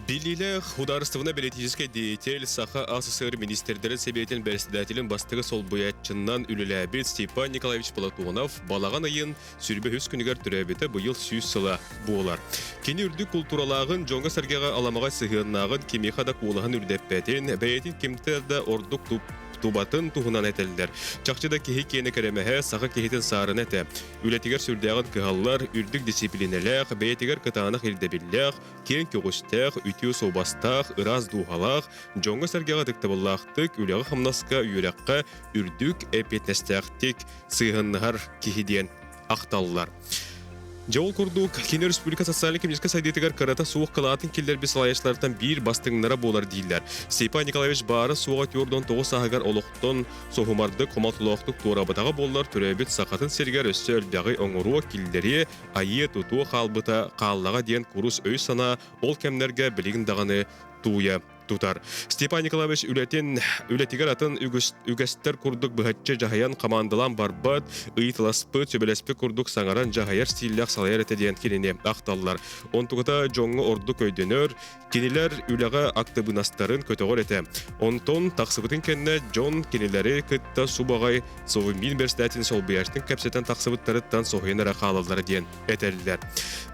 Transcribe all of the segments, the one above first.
Биллиилээх судаарыстыбаннай-бэлитиичэскэй деятель, Саха АССР министрдэрин сэбиэтин бэрэссэдээтэлин бастакы солбуйааччынан үлэлээбит Степан Николаевич Платонов балаҕан ыйын 23 күнүгэр төрөөбүтэ быйыл 100 сыла буолар. Кини үрдүк култууралааҕын, дьоҥҥо-сэргэҕэ аламаҕай сыһыаннааҕын, кимиэхэ да куолаһын үрдэппэтин, бэйэтин кимтэ да ордук туптубатын туһунан этэллэр. Чахчы да киһи киэнэ кэрэмэһэ, саха киһитин саарына этэ. Үлэтигэр сүрдээҕин кыһаллар, үрдүк дисциплинэлээх, бэйэтигэр кытаанах ирдэбиллээх, киэҥ көҕүстээх, үтүө суобастаах, ыраас дууһалаах, дьоҥҥо-сэргэҕэ ытыктабыллаахтык, үлэҕэ-хамнаска, үөрэххэ үрдүк эппиэтинэстээхтик сыһыаннаһар киһи диэн ахталлар. Дьэ ол курдук, кини республика социально-экономическай сайдыытыгар кырата суох кылаатын киллэрбит салайааччылартан биир бастыҥнара буолар дииллэр. Степан Николаевич баара-суоҕа 49 сааһыгар олохтон соһумардык, хомолтолоохтук туорабатаҕа буоллар, төрөөбүт Сахатын сиригэр өссө элбэҕи оҥоруо, киллэриэ, айыа-тутуо хаалбыта хааллаҕа диэн курус өй-санаа ол кэмнэргэ билигин даҕаны тууйа тутар. Степан Николаевич үлэтин үлэтигэр атын үгүс үгэстэр курдук быһаччы дьаһайан хамаандалаан барбат, ыйыталаспыт, сүбэлэспит курдук саҥаран дьаһайар стиллээх салайар этэ диэн кинини ахталлар. Онтуката дьоҥҥо ордук өйдөнөр, кинилэр үлэҕэ актыбыынастарын көтөҕөр этэ. Онтон тахсыбытын кэннэ дьон кинилэри кытта субаҕай Совмин бэрэссэдээтэлин солбуйааччытын кэпсэтэн тахсыбыттарыттан соһуйан эрэ хаалаллара диэн этэллэр.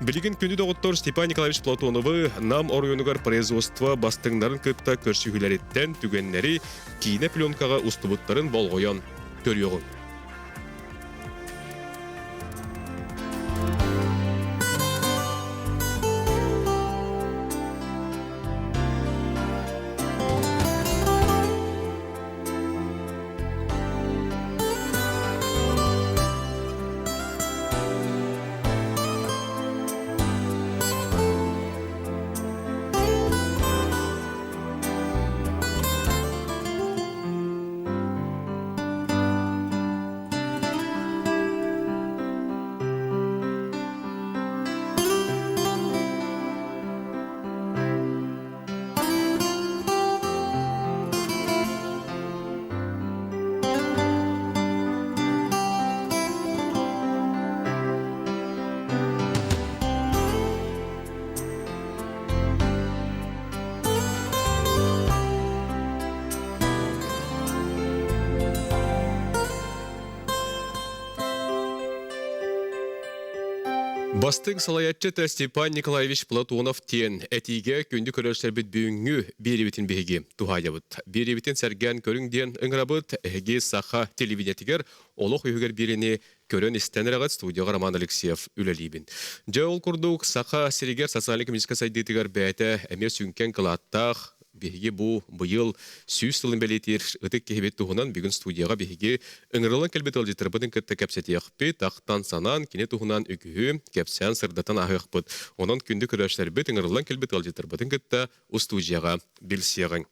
Билигин күндү доҕоттор Степан Николаевич Платоновы Нам оройуонугар производство бастыҥнарын кытта көрсүһүүлэриттэн түгэннэри киинэ пленкаҕа устубуттарын болҕойон көрүөҕүҥ. Бастыҥ салайааччыта Степан Николаевич Платонов диэн этиигэ күндү көрөөччүлэрбит бүгүҥҥү биэриибитин биһиги туһаайабыт. Биэриибитин сэргээн көрүҥ диэн ыҥырабыт. Эһиги саха телевидениетигэр олох үһүгэр биэриини көрөн-истэн эрэҕит студияҕа Роман Алексеев үлэлиибин. Дьэ ол курдук Саха сиригэр социально-экономическай сайдыытыгар бэйэтэ эмиэ сүҥкэн кылааттаах биһиги бу быйыл 100 сылын бэлиэтиир ытык киһибит туһунан бүгүн студияҕа биһиги ыҥырыллан кэлбит ыалдьыттарбытын кытта кэпсэтиэхпит, ахтан-санаан кини туһунан үгүһү кэпсээн сырдатан ааһыахпыт. Онон күндү көрөөччүлэрбит ыҥырыллан кэлбит ыалдьыттарбытын кытта устуудьуйаҕа билсиэҕиҥ.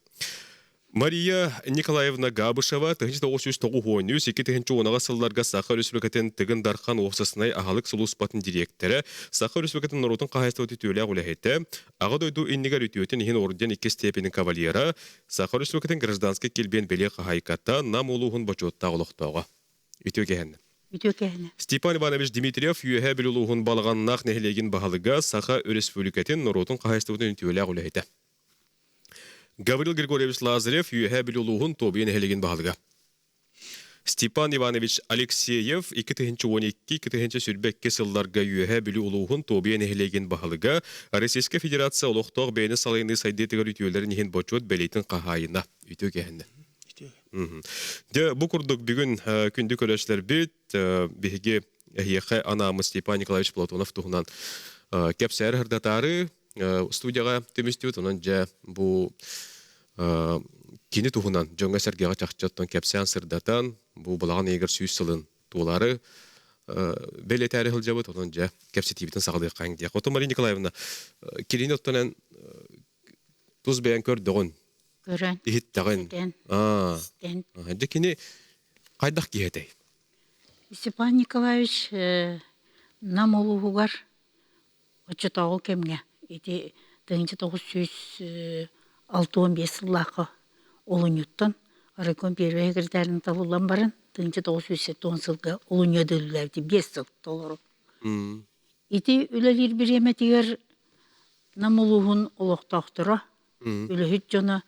Мария Николаевна Габышева 1993 2010 сылларга Саха Өрөспүүбүлүкэтин Тыгын Дархан уопсастыбаннай аһылык сулууспатын дириэктэрэ, Саха Өрөспүүбүлүкэтин норуотун хаһаайыстыбатын үтүөлээх үлэһитэ, Аҕа дойду иннигэр үтүөтүн иһин орден иккис степенин кавалера, Саха Өрөспүүбүлүкэтин гражданскай килбиэн бэлиэ хаһаайката, Нам улууһун бочуоттаах олохтооҕо. Үтүө кэһэннэ. Үтүө кэһэнэ. Степан Иванович Дмитриев Үөһээ Бүлүү улууһун Балаҕаннаах нэһилиэгин баһылыга, Саха Өрөспүүбүлүкэтин норуотун хаһаайыстыбатын үтүөлээх үлэһитэ. Гаврил Григорьевич Лазарев Үөһээ Бүлүү улууһун Туобуйа нэһилиэгин баһылыга. Степан Иванович Алексеев 2012-2022 сылларга Үөһээ Бүлүү улууһун Туобуйа нэһилиэгин баһылыга, Российскай Федерация олохтоох бэйэни салайыныы сайдыытыгар үтүөлэрин иһин бочуот бэлиэтин хаһаайына. Үтүө кэһэннэ. Дьэ, бу курдук бүгүн күндү көрөөччүлэрбит биһиги эһиэхэ анааммыт Степан Николаевич Платонов туһунан кэпсээри сырдатаары студияҕа түмүстүбүт. Онон дьэ бу кини туһунан дьоҥҥо-сэргэҕэ чахчы оттон кэпсээн сырдатан, бу балаҕан ыйыгар 100 сылын туолаары бэлиэтээри сылдьабыт. Онон дьэ кэпсэтиибитин саҕалыаххайыҥ диэх. Отон Мария Николаевна, кинини оттон эн тус бэйэҥ көрдөҕүн, Көрөн, иһиттэҕин. истэн, истэн. Дьэ кини хайдах киһи этэй? Степан Николаевич Нам улууһугар Оччотооҕу кэмҥэ ити 1965 сыллаахха олунньуттан райком первэй секретарынан талыллан баран 1970 сылга олунньуга үлэлээбитим 5 сыл толору. Ити үлэлиир бириэмэтигэр Нам улууһун олохтоохторо, үлэһит дьоно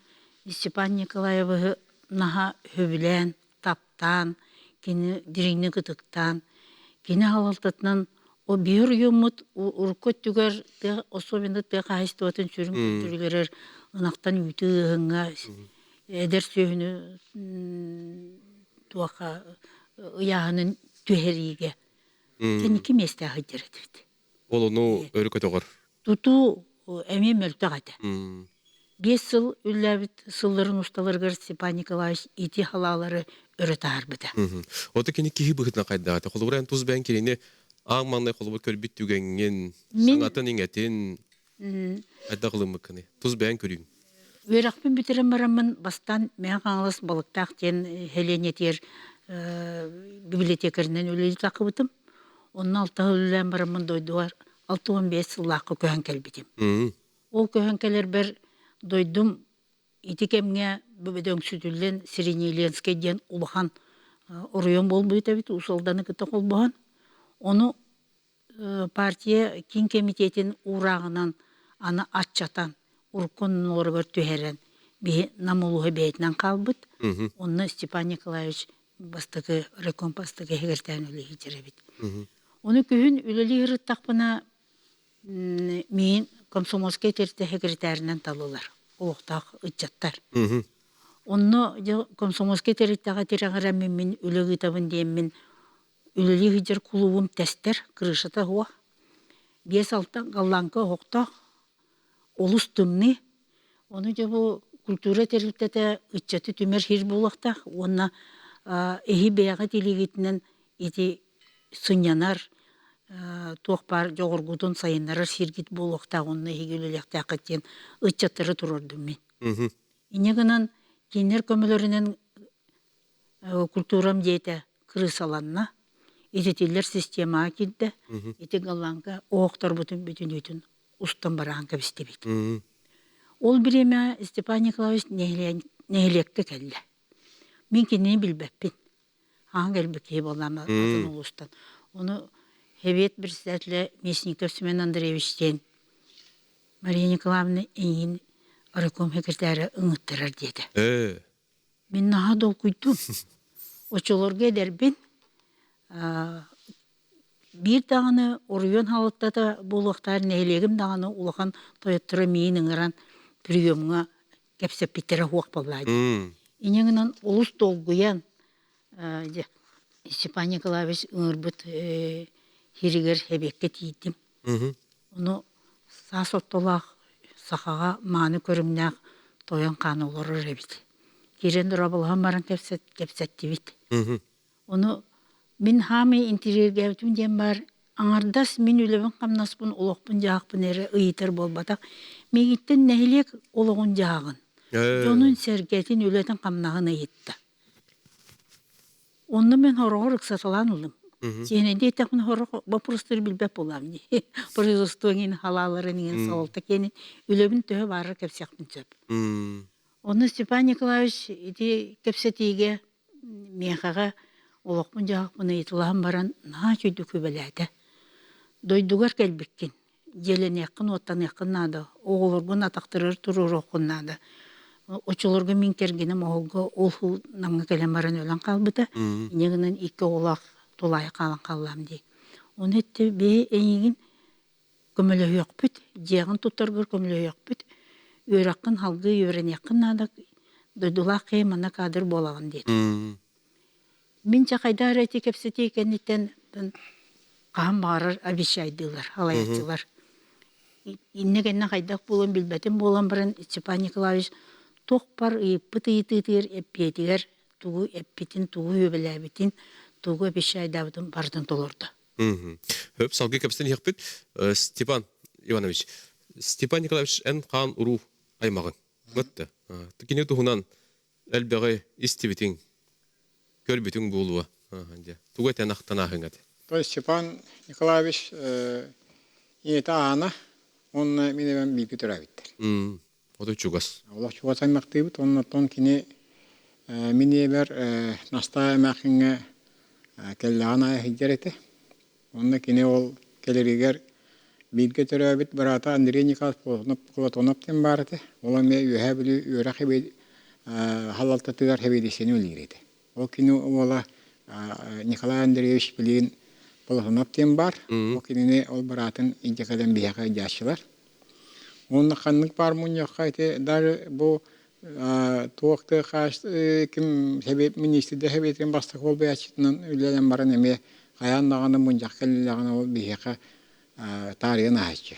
Степан Николаевиһы наһаа сөбүлээн, таптаан, кини дириҥник ытыктаан, кини салалтатынан биир оройуоммут урукку өттүгэр тыа, особенно тыа хаһаайыстыбатын сүрүн көрдөрүүлэрэр ынахтан үүтү ыаһыҥҥа эдэр сүөһүнү туохха ыйааһынын түһэриигэ кэнники миэстэҕэ сылдьар этибит. Ол ону өрө көтөҕөр. Тутуу эмиэ мөлтөх этэ. 5 сыл үллээбит сылларын усталарыгар Степан Николаевич ити халаалары өрө таһаарбыта. Ото кини киһи быһыытынан хайдаата. Холобура эн тус бэйэҥ кинини аан маҥнай холобур көрбүт түгэҥҥин, саҥатын иҥэтин хайдах ылыммыккыный? Тус бэйэҥ көрүүҥ. Үөрэхпин бүтэрэн бараммын бастаан Мэҥэ Хаҥалас Балыктаах диэн сэлиэнньэтигэр библиотекарынан үлэлии тахсыбытым. Онно алта сыл үлэлээн бараммын дойдубар 65 сыллаахха көһөн кэлбитим. Ол көһөн кэлэрбэр дойдум ити кэмҥэ бөдөҥсүтүллэн Сиренеленскэй диэн улахан оройуон буолбут эбит Уус Алданы кытта холбоһон. Ону партия киин кэмитиэтин уурааҕынан аны аччатан, урукку оннуларыгар түһэрэн, биһи Нам улууһа бэйэтинэн хаалбыт. Онно Степан Николаевич бастакы райком бастакы иһигэртээн үлэлиир эбит. Ону күһүн үлэлии сырыттахпына миин комсомольскай тэрилтэ секретарынан талылар олохтоох ыччаттар. Онно дьэ комсомольскай тэрилтэҕэ тирэҕирэммин мин үлэ ыытабын диэммин үлэлии сылдьар кулуубум тэстэр, крышата суох. 5-6 голландка оһохтоох, олус тымныы. Ону дьэ бу культура тэрилтэтэ ыччаты түмэр сир буолуохтаах уонна эһи бэйэҕит илиигитинэн ити сынньанар, туох баар дьоҕургутун сайыннарар сиргит буолуохтаах уонна эһиги үлэлиэхтээххит диэн ыччаттары туруордум мин. Инньэ гынан кинилэр көмөлөрүнэн культурам диэтэ крысаланна, ититиллэр системаҕа киирдэ, ити голландка оһохторбутун бүтүнүүтүн устан бараан кэбистибит. Ол бириэмэ Степан Николаевич нэһилиэккэ кэллэ. Мин кинини билбэппин. Хаһан кэлбит киһи буоллаам атын улуустан. Ону Сэбиэт председателэ Мясников Семен Андреевич диэн Мария Николаевна эйигин райком секретаря ыҥыттарар диэтэ. Мин наһаа долгуйдум. Оччолорго эдэрбин, биир даҕаны оройуон салалтата буолуохтаах нэһилиэгим даҕаны улахан тойотторо миигин ыҥыран приемҥа кэпсэппиттэрэ суох буоллаа дии. Инньэ гынан олус долгуйан, дьэ, Степан Николаевич ыҥырбыт сиригэр эбиэккэ тиийдим. Ону саас ортолоох сахаҕа мааны көрүҥнээх тойон хаан олорор эбит. Киирэн дорооболоһон баран кэпсэттибит. Ону мин хаамай интириэргээбитим диэн баар, аҥардас мин үлэбин-хамнаспын, олохпун-дьаһахпын эрэ ыйытар буолбатах. Миигиттэн нэһилиэк олоҕун-дьаһаҕын, дьонун-сэргэтин, үлэтин-хамнаһын ыйытта. Онно мин хороҕор ыксаталаан ыллым. Сиэнэйдии эттэхпинэ сорох боппуруостары билбэт буолаам дии. Производство иҥин халааларын иҥин салалта киэнин үлэбин төһө баарар кэпсиэхпин сөп. Онно Степан Николаевич ити кэпсэтиигэ миэхэҕэ олохпун-дьаһахпын ыйыталаһан баран наһаа үчүгүйдүк сүбэлээтэ. Дойдугар кэлбиккин, дьиэлэниэххин-уоттаныаххын наада, оҕолоргун атахтарыгар туруоруоххун наада. Оччолорго мин кэргэним оһолго ол сыл Намҥа кэлэн баран өлөн хаалбыта. Инньэ гынан икки оҕолоох тулаайах хаалан хааллаам дии. Ону эттэ бэйэ эйигин көмөлөһүөхпүт, дьиэҕин туттаргар көмөлөһүөхпүт, үөрэххин салгыы үөрэниэххин наада, дойдулаах киһи манна кадр буолаҕын диэтэ. Мин чэ хайдах эрэ ити кэпсэтии кэнниттэн хаһан баҕарар обещайдыыллар, халайааччылар. Иннэ-кэннэ хайдах буолуон билбэтим буолан баран Степан Николаевич туох бар ыйыппыт ыйытыытыгар эппиэтигэр тугу эппитин, тугу үөбэлээбитин, тугу обещайдаабытын барытын толордо. Хөп, салгыы кэпсэтэн иһиэхпит. Степан Иванович, Степан Николаевич эн хаан уруу аймаҕыҥ. Мытты. Кини туһунан элбэҕи истибитиҥ, көрбүтүҥ буолуо. Тугу этэн ахтан ааһыҥ этэ? То есть Степан Николаевич ийэтэ Аана уонна мин эбэм бииргэ төрөөбүттэр. Ото чугас. Олох чугас аймахтыыбыт. Оннуттан кини мин ийэбэр Настаа эмээхсиҥҥэ кэллэҕин аайы сылдьар этэ. Онно кини ол кэлэригэр Бииргэ төрөөбүт быраата Андрей Николаевич Платонов диэн баар этэ. Ол эмиэ Үөһээ Бүлүү үөрэх халалтатыгар сэбиэдиссэйини үлэлиир этэ. Ол кини уола Николай Андреевич билигин Платонов диэн баар. Ол кинини ол быраатын илдьэ кэлэн биһиэхэ илдьээччилэр. Уонна ханнык баар мунньахха ити даже бу туох ким сэбиэт министрдэ сэбиэтин бастакы солбуйааччытынан үлэлээн баран эмиэ хайаан даҕаны мунньах кэллэҕинэ ол биһиэхэ таарыйан ааһаччы.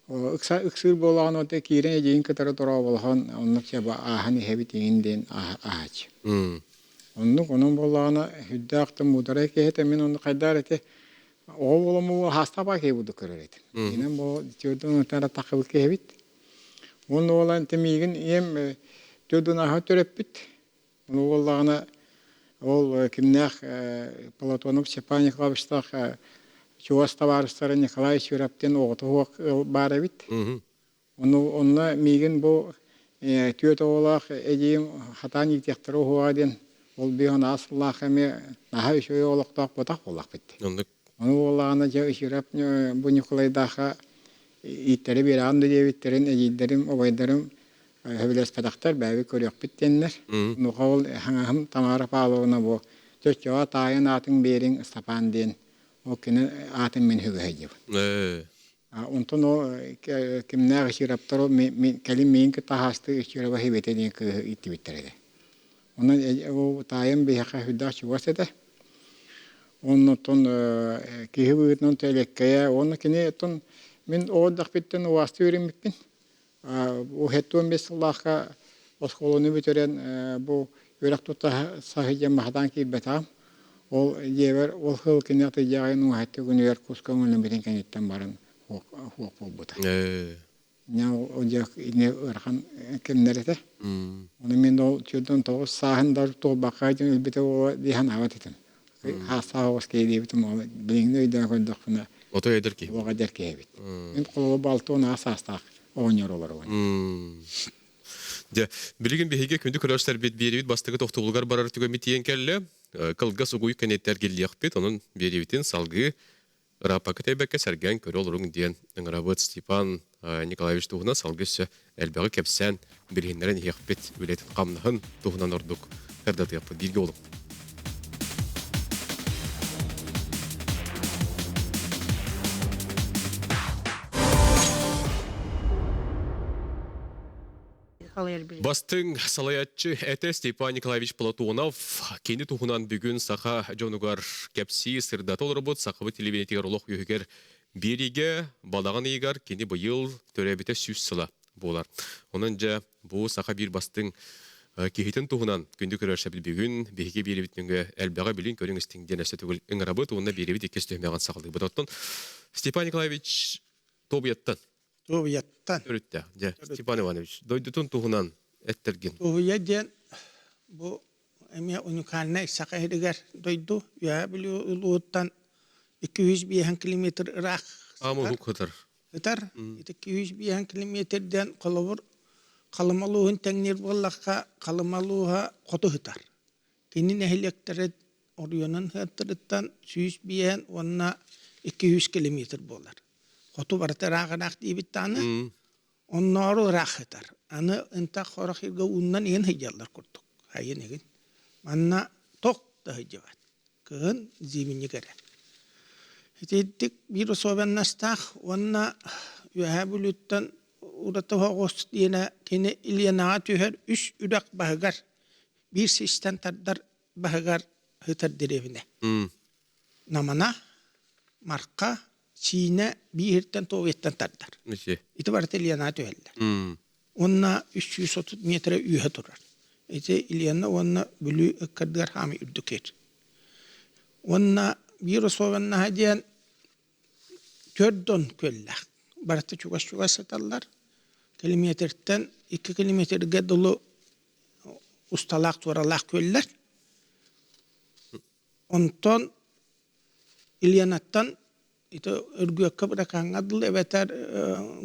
Ыкса ыксыыр буолаҕын оте киирэн эдьиийин кытары дорооболоһон оннук чаба ааһан иһэбит иҥин диэн ааһааччы. Оннук онон буоллаҕына үрдээх да муударай киһи мин онну хайдаар ити оҕо буоламмын хаастаах киһи буду көрөр этим. Инэн бу төрдүн утара тахыбыт киһибит. Уонна уолан миигин ийэм төрдүн аһа төрөппүт. Ону буоллаҕына ол кимнээх Платонов Степан Николаевичтаах чугас табаарыстара Николай Сүрэптин оҕото суох баар эбит. Ону онно миигин бу түөрт оҕолоох эдьиийим хатаан иитиэхтэрэ уһуоҕа диэн ол биһон аас сыллаах эмиэ наһаа үчүгэй олохтоох ботах буоллахпыт. Оннук. Ону буоллаҕына дьэ Сүрэп бу Ньукулайдаахха ииттэри биэрэҕин да диэбиттэрин эдьиийдэрим, убайдарым сөбүлэспэтэхтэр, бэйэбит көрүөхпүт диэннэр. Онуоха ол хаҥаһым Тамара Павловна бу чоччоҕо таайын аатын биэриҥ Ыстапаан диэн ол кини аатын мин сүгэһэйдибин. Онтон ол кимнээх Ичироптар кэлин миин кытта аһаастыы Ичирова Хибэтэ диэн кыыһы ииттибиттэр этэ. Онон ол таайым биһиэхэ сүрдээх чугас этэ. Оннуттан киһи быһыытынан элэккэйэ уонна кини оттон мин оҕо эрдэхпиттэн убаастыы үөрэммиппин. Бу 75 сыллаахха оскуоланы бүтэрэн бу үөрэх тута саһыйдьан маһатаан киирбэтэҕим. Ол дьиэбэр ол сыл кини атыйдьаҕайын уҥаһатты күнүгэр куска өҥөлөммүтүн кэнниттэн баран суох буолбута. Ол дьэ ини ыарахан кэмнэр этэ. Ону мин ол 49 сааһын да туолбакка дьон өлбүтэ буолуо дии санаабат этим. Хаастаах оҕус киһи диэбитим ол билиҥҥи өйдөөн көрдөхпүнэ Отой эдэр киһи. Олох эдэр киһи эбит. Мин холобур 68 саастаах оҕонньор олоробун. Дьэ, билигин биһиги күндү көрөөччүлэрбит биэриибит бастакы тохтобулугар барар түгэммит тиийэн кэллэ. Кылгас угуй кэнниттэн эргиллиэхпит, онон биэриибитин салгыы ырааппакка тэйбэккэ сэргээн көрө олоруҥ диэн ыҥырабыт Степан Николаевич туһунан салгыы өссө элбэҕи кэпсээн билиһиннэрэн иһиэхпит, үлэтин-хамнаһын туһунан ордук сырдатыахпыт. Бииргэ олуҥ. Бастыҥ салайааччы этэ Степан Николаевич Платонов кини туһунан бүгүн саха дьонугар кэпсии сырдата олорбут сахабыт телевидениетигэр олох үөһүгэр биэриигэ балаҕан ыйыгар кини быйыл төрөөбүтэ 100 сыла буолар. Онон дьэ бу саха биир бастыҥ киһитин туһунан күндү көрөөччү бүгүн биһиги биэрэбит нөҥүө элбэҕи билин көрүҥ истиҥ диэн өссө төгүл ыҥырабыт уонна биэрэбит иккис түһүмэҕин саҕалыыбыт. Оттон Степан Николаевич Тобуйаттан Туобуйаттан. Өрүттээх. Дьэ, Степан Иванович, дойдутун туһунан эттэргин. Туобуйа диэн бу эмиэ уникальнай саха иһигэр дойду Үөһээ Бүлүү улууһуттан 205 километр ыраах Аамы сытар. Ытар. Ити 205 километр диэн холобур Халыма улууһун тэҥниир буоллахха, Халыма улууһа хоту сытар. Кини нэһилиэктэрэ оройуонун сыаттарыттан 105 уонна 200 километр буолар. Хоту барыта ыраах-ыраах диэбит даҕаны, онноору ыраах сытар. Аны ынтах хорох иргэ ууннан иһин сылдьаллар курдук. Айын игин. Манна тох да сылдьыбат. Кыһын зиминник эрэ. Итинник биир особенностаах уонна Үөһээ Бүлүүттэн ураты оҕус диэнэ кини Ильинаҕа түһэр үс үрэх баһыгар биир систэн тардар баһыгар сытар дэриэбинэ. Намана, Марха, Сиинэ бииртэн Туобуйаттан тардар. Ити барыта Ильинаҕа түһэллэр. Уонна 330 метрэ үөһэ турар. Ити Ильина уонна Бүлүү ыккардыгар хаамыы үрдүк сир. Уонна биир особенноһа диэн түөрт дон күөллээх. Барыта чугас-чугас сыталлар. Километртэн 2 километрга дылы усталаах-туоралаах күөллэр. Онтон Ильинаттан ити Өргүөккэ Быракааҥҥа дылы эбэтэр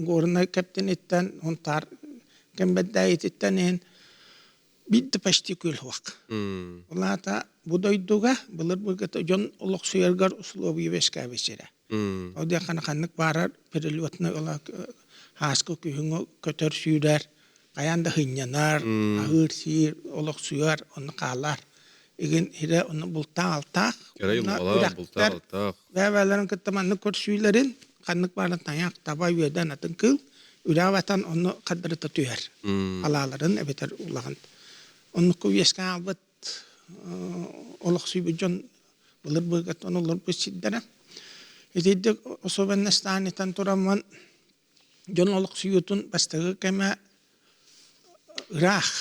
Горнай Кэптиниттэн Сунтаар Кэмбэрдээйититтэн иһин биир да почти күөл суох. Ол аата бу дойдуга былыр-былыргыта дьон олохсуйарыгар усулуобуйа үөскээбит сирэ. Ол диэххэ ханнык баарар перелетный ыла һааскы күһүҥҥү көтөр сүүрэр, хайаан да сынньанар, аһыыр-сиир, олохсуйар, онно хаалар. Игин хирэ онно бултаах-алтаах, Кэрэ онно бултаах үрэхтэр алтаах. бэйэ-бэйэлэрин кытта маннык көрсүүлэрин ханнык баарын тайах, таба үөдэн атын кыыл үрэҕи батан онно хардарыта түһэр. Алааларын эбэтэр улахан. Оннукка үөскээн хаалбыт олохсуйбут дьон былыр быыгаттан олорбут сирдэрэ. Итирдик особенностаанитан тураммын дьон олохсуйуутун бастакы кэмэ ыраах.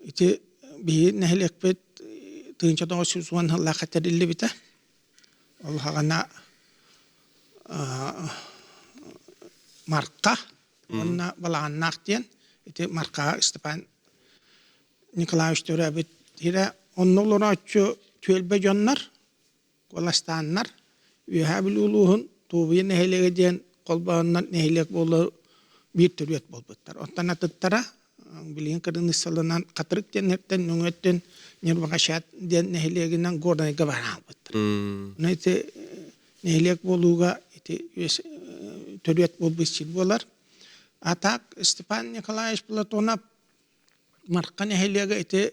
Ити биһиги нэһилиэкпит 1910 сыллаахха тэриллибитэ. Ол саҕана Марха уонна Балаҕаннаах диэн ити Мархаҕа Степан Николаевич төрөөбүт сирэ. Онно олорооччу түөлбэ дьоннор куоластааннар Үөһээ Бүлүү улууһун Туобуйа нэһилиэгэ диэн холбоһоннор нэһилиэк буола биир төрүөт буолбуттар. Оттон атыттара билигин кырыныссалынан Хатырык диэн эртэн Нөҥүөттэн Ньурбаҕачаат диэн нэһилиэгинэн Горнайга баран хаалбыттар. Ону ити нэһилиэк буолууга ити төрүөт буолбут сир буолар. А так Степан Николаевич Платонов Марха нэһилиэгэ ити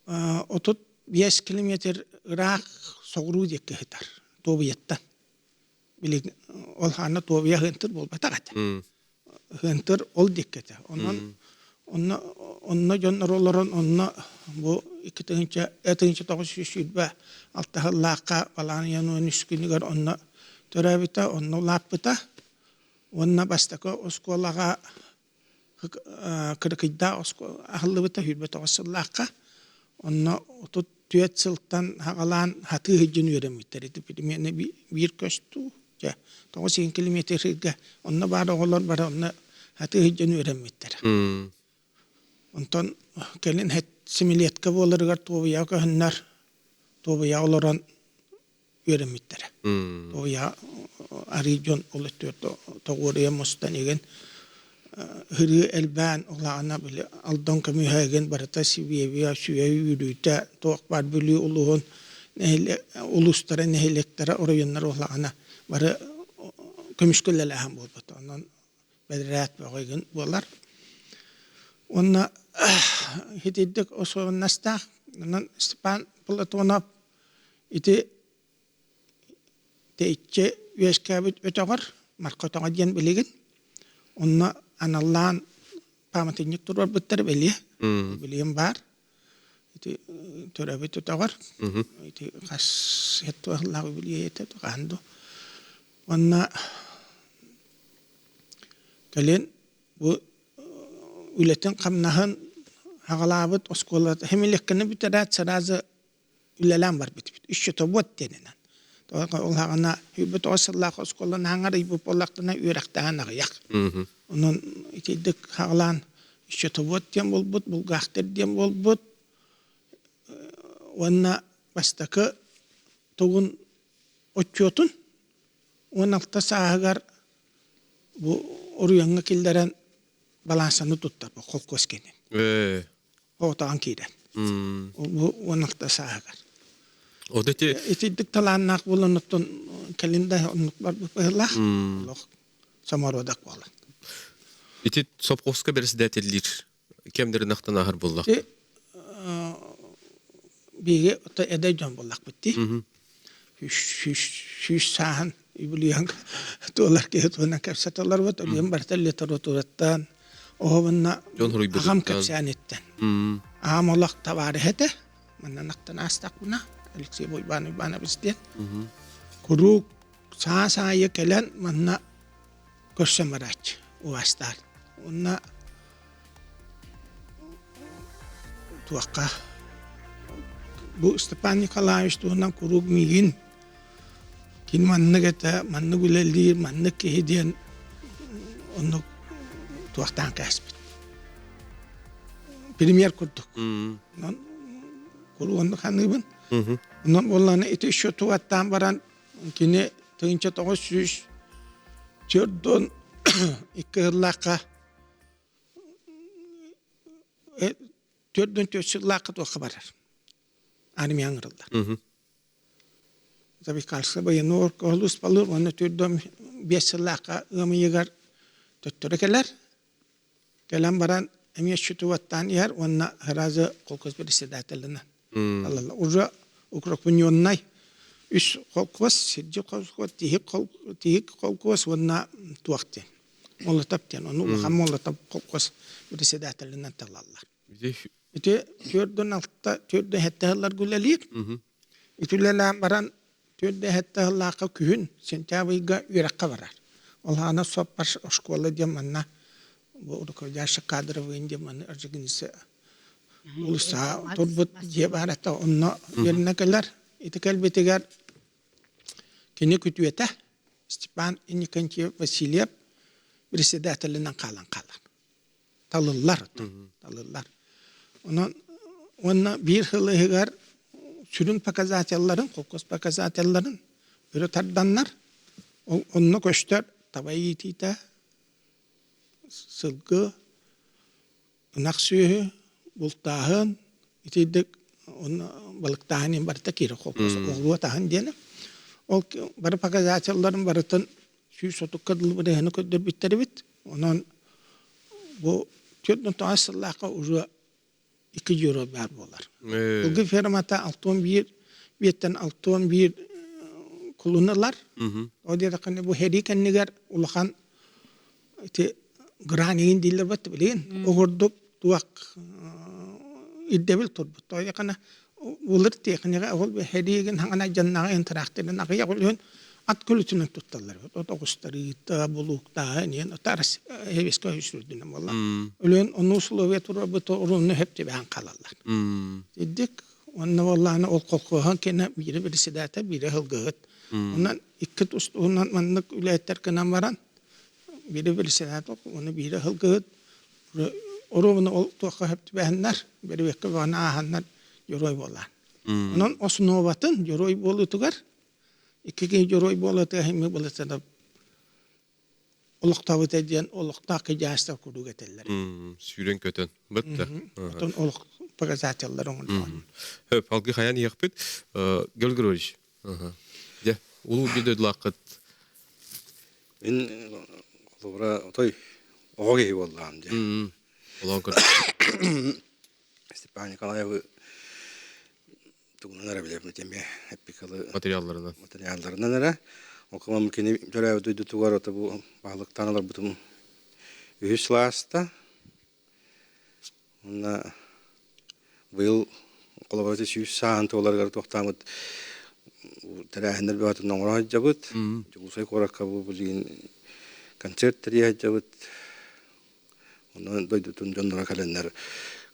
35 километр ыраах соҕуруу диэки сытар Туобуйаттан. Билигин ол хаана Туобуйа Ыһыантыр буолбатах этэ. Ыһыантыр ол диэки этэ. Онон онно онно дьоннор олорон онно бу 2926 сыллаахха Балаан ыйын 13 күнүгэр онно төрөөбүтэ, онно улааппыта. Уонна бастакы оскуолаҕа Кырыкыйдаах аһыллыбыта 29 сыллаахха. Онно 34 сылтан саҕалаан хатыы сылдьан үөрэммиттэр. Ити примерно биир көстүү. Дьэ, 9 километр сиргэ онно баар оҕолор бары онно хатыы сылдьан үөрэммиттэр. Онтон кэлин семилетка буоларыгар Туобуйаҕа көһөннөр, Туобуйаҕа олорон үөрэммиттэрэ. Туобуйаҕа арыы дьон ол өттүгэр тоҕуоруйа мустан игин ырыы элбээн улаана били Алдан көмүһэ игин барыта сибиэбиэ сүө үүрүүтэ туох баар Бүлүү улууһун улуустара нэһилиэктэрэ оройуоннар улаана бары көмүскэ үлэлээһин буолбута. Онон бэдэрээт бөҕө игин буолар. Уонна итирдик особенностаах онон Степан Платонов Ити тэйиччи үөскээбит өтөҕөр, Марха өтөҕө диэн билигин, онно аналлаан пааматынньык туруорбуттар бэлиэ, билигин баар. Ити төрөөбүт өтөҕөр, ити хас сыллаах үбүлүөй этэ хаһан дуу. Уонна кэлин бу үлэтин-хамнаһын аҕалаабыт оскуолата Хемилекканы бүтэрээт сразу үлэлээн барбытыбыт. Счетовод диэнинэн. Ол хаҕана 29 сыллаах оскуоланы хаҥарыйбыт буоллахтына үөрэхтээн аҕыйах. Онон итирдик хаҕалаан счетовод диэн буолбут, булгаахтар диэн буолбут. Уонна бастакы тугун отчуотун 16 сааһыгар бу оруйуоҥҥа киллэрэн балаансаны туттарбыт холкуос кэнин. Оотоон киирэн. Бу 16 сааһыгар. Вот эти... Итирдик талааннаах буолан оттон кэлин да оннук барбыт быһыылаах. Олох самородок буолан. Ити сопхуоска председателлиир кэмдэрин ахтан ааһар буоллах. Биһиги ото эдэр дьон буоллахпыт дии. Сүүс сааһын үбүлүйэн туолар киһи туһунан кэпсэтэ олорбут. Өлүөн барыта литератураттан, оһобунна аҕам кэпсээниттэн. Аҕам олох табаарыһа этэ. Манна нахтан аастахпына Алексей Уйбан Уйбанович диэн. Куруук саас аайы кэлэн манна көрсөн барааччы убаастаан. Уонна туохха бу Степан Николаевич туһунан куруук миигин кини маннык этэ, маннык үлэлиир, маннык киһи диэн оннук туохтаан кээспит. Премьер курдук. Онон куруук оннук саныыбын. Онон буоллаҕына ити счету аттаан баран Кини 1942 сыллаахха 44 сыллаахха туохха барар. Армия ыҥырыллар. Забайкальскай военный сулууспалыыр уонна 45 сыллаахха ыам ыйыгар төттөрү кэлэр. Кэлэн баран эмиэ счетоводтаан иһэр уонна сразу колхоз председателинэн талаллар. Уже укрупненный үс холкуос, сирдьи холкуос, тиһик холкуос уонна туох диэн Молотов диэн. Ону улахан Молотов холкуос председателинэн талаллар. Ити 46, 47 сылларга үлэлиир. Ити үлэлээн баран 47 сыллаахха күһүн сентябрь ыйга үөрэххэ барар. Ол аана суоппар школа диэн манна бу руководящий кадровый диэн манна организация улуса турбут дьиэ баар этэ онно үөрэнэ кэлэр. Ити кэлбитигэр кини күтүөтэ Степан Иннокентьев Васильев председателинэн хаалан хаалар. Талыллар талыллар. Онон уонна биир сыл иһигэр сүрүн показателларын, холкуос показателларын өрө тарданнар, ол онно көстөр таба иитиитэ, сылгы, ынах сүөһү, бултааһын, итирдик онно балыктааһын иһин барыта киирэр холкуос оҕуруот аһын диэни. Ол бары показателларын барытын 130-ка дылы бырыһыаны көрдөрбүттэр эбит. Онон бу 49 сыллаахха уже икки дьоро баар буолар. Ылгы фермата 61 биэттэн 61 кулун ылар. Ол диэтэххинэ бу сэрии кэннигэр улахан ити гран игин дииллэр бат билигин. Ол курдук туох ирдэбил турбут. Тоойохана улыр техника ол хэриигин хаҥана дьаннаҕа интерактивын аҕыйах үлүһүн ат көлүтүнэн тутталлар от оҕустарыыта булууктааһын иэн отарас эбискэ үсүрдүнэн буолла өлүөн ону условия турарбыт урунну хөп түбэһэн хаалаллар иддик уонна буоллаана ол колхоһон кэнэ биирэ председатель биирэ сылгыһыт онон икки тустуһунан маннык үлэһиттэр гынан баран биирэ председатель уонна биирэ сылгыһыт Оруобуна ол туохха сөп түбэһэннэр, бөрүөккэ баҕана ааһаннар дьоруой буолаан. Онон основатын дьоруой буолуутугар икки киһи дьоруой буолуутугар иһин былытына олохтообута диэн олохтоох кидьаастар курдук этэллэр. Сүүрэн көтөн. Бытта. Отон олох показателлар оҥордоҕун. Хөп, алгы хайан иһэхпит. Георгий Григорьевич. Дьэ, улуу биир дойдулааххыт Мин холобура отой оҕо киһи буоллаҕым дии. Олоон көр. Степан Николаевы тугунан эрэ билэбин эмиэ эпикалы материалларынан. Материалларынан эрэ. Ол кини төрөөбүт дойдутугар ото бу баһылыктаан олорбутум үһүс сылааста. Уонна быйыл холобура 100 сааһын туоларыгар туохтааммыт тэрээһиннэр бөҕөтүн оҥоро сылдьабыт. Дьокуускай куоракка бу билигин концерт тэрийэ сылдьабыт. Онон дойдутун дьонноро кэлэннэр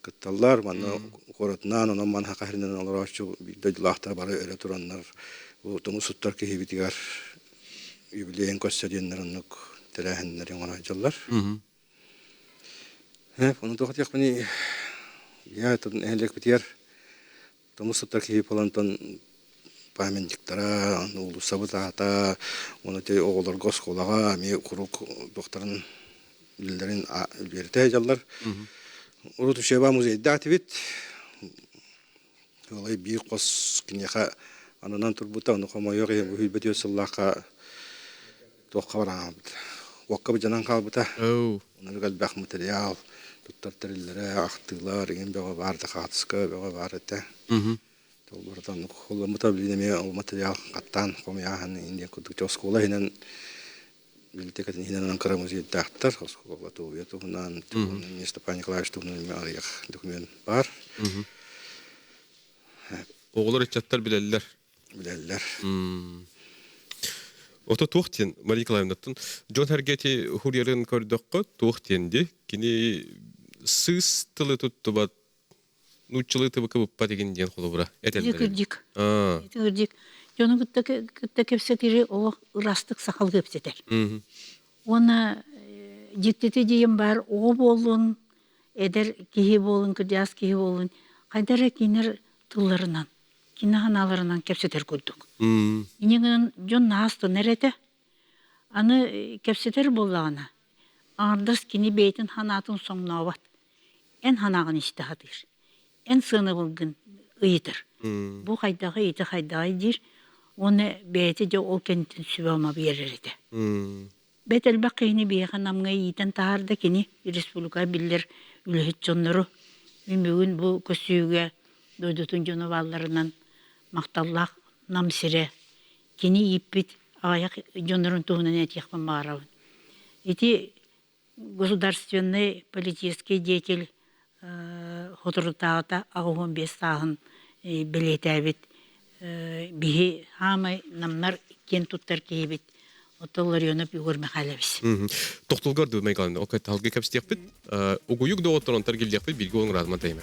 кытталлар. Манна куоратынаан, онон манна хаһырынан олорооччу биир дойдулаахтар бары өрө тураннар бу тумус туттар киһибитигэр юбилейын көрсө диэннэр оннук тэрээһиннэри оҥоро сылдьаллар. Ону туох диэхпиний, я нэһилиэкпитигэр тумус туттар киһи буолан памятниктара, уулуссабыт аата, уонна ити оҕолорго оскуолаҕа эмиэ куруук туохтарын үлэлэрин үөрэтэ сылдьаллар. Урут учеба музейдаах этибит. Ыалай биир хос киниэхэ ананан турбута, ону хомойуох иһин үһүйбэт сыллаахха туохха бараабыт уокка быдьанан хаалбыта. Онон элбэх материал туттар тэриллэрэ, ахтыылар, иҥин бөҕө баар да хаатыска бөҕө баар этэ. Ол барыта оннук холломмута билигин эмиэ ол материал хаттаан хомуйааһын иһин курдук оскуола иһинэн библиотекатын иһинэн кыра музейдаахтар оскуола туһуйа туһунан Степан Николаевич туһунан эмиэ аҕыйах документ баар. Оҕолор ыччаттар билэллэр. Билэллэр. Ото туох диэн Мария Николаевнаттан дьон сэргэти хуруйарын көрдөххө туох диэн ди кини сыыс тылы туттубат нууччалыы тылы кыбыппат игин диэн холобура этэллэр. Ити кырдьык. Ити кырдьык. Дьону кытта кытта кэпсэтири олох ырастык сахалыы кэпсэтэр. Уонна дьиктити диэн баар оҕо буоллун, эдэр киһи буоллун, кырдьаҕас киһи буоллун, хайда эрэ кинилэр тылларынан кини санааларынан кэпсэтэр курдук. Инньэ гынан дьон наһаа астынар этэ. Аны кэпсэтэр буоллаҕына, аҥардас кини бэйэтин санаатын соҥнообот. Эн санааҕын истэ сатыыр. Эн сыанабылгын ыйытар. Бу хайдаҕый, ити хайдаҕый диир. Уонна бэйэтэ дьэ ол кэнниттэн сүбэ-ама биэрэр этэ. Бэт элбэх киһини биһиэхэ Намҥа иитэн таһаарда кини республика биллэр үлэһит дьоннору. Мин бүгүн бу көссүүгэ дойдутун дьоно баалларынан махталлаах Нам сирэ кини ииппит аҕыйах дьоннорун туһунан этиэхпин баҕарабын. Ити государственный политический деятель соторутааҕыта 85 сааһын бэлиэтээбит биһи хаамай намнар киэн туттар киһибит Оттон Ларионов Егор Михайлович. Тохтулгар дуу Михайловна, ол талгы кэпсиэхпит. Угуйук доҕотторон таргилдиэхпит билги оҥыраатман тайма.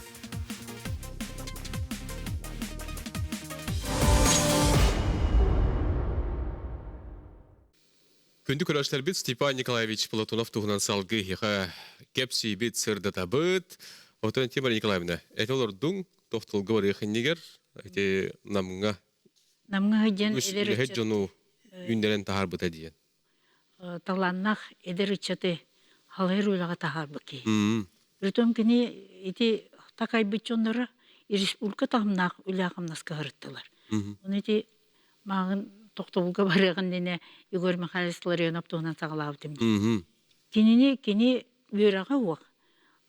Күндү көрөөччүлэрбит Степан Николаевич Платонов туһунан салгыы эһиэхэ кэпсиибит, сырдатабыт. Оттон Тимур Николаевна, эти олордуҥ, тохтолго барыах иннигэр, ити Намҥа Намҥа сылдьан үгүс эдэр үлэһит ыччат дьону үүннэрэн таһаарбыта диэн. талааннаах эдэр ыччаты халайар үлэҕэ таһаарбыт киһи. Притом кини ити такайбыт дьонноро республика таһымнаах үлэ-хамнаска сырыттылар. Ону ити Мааҕын тохтобулга барыаҕын иннинэ Егор Михайлович Ларионов туһунан саҕалаабытым дии. Кинини кини үөрэҕэ уох.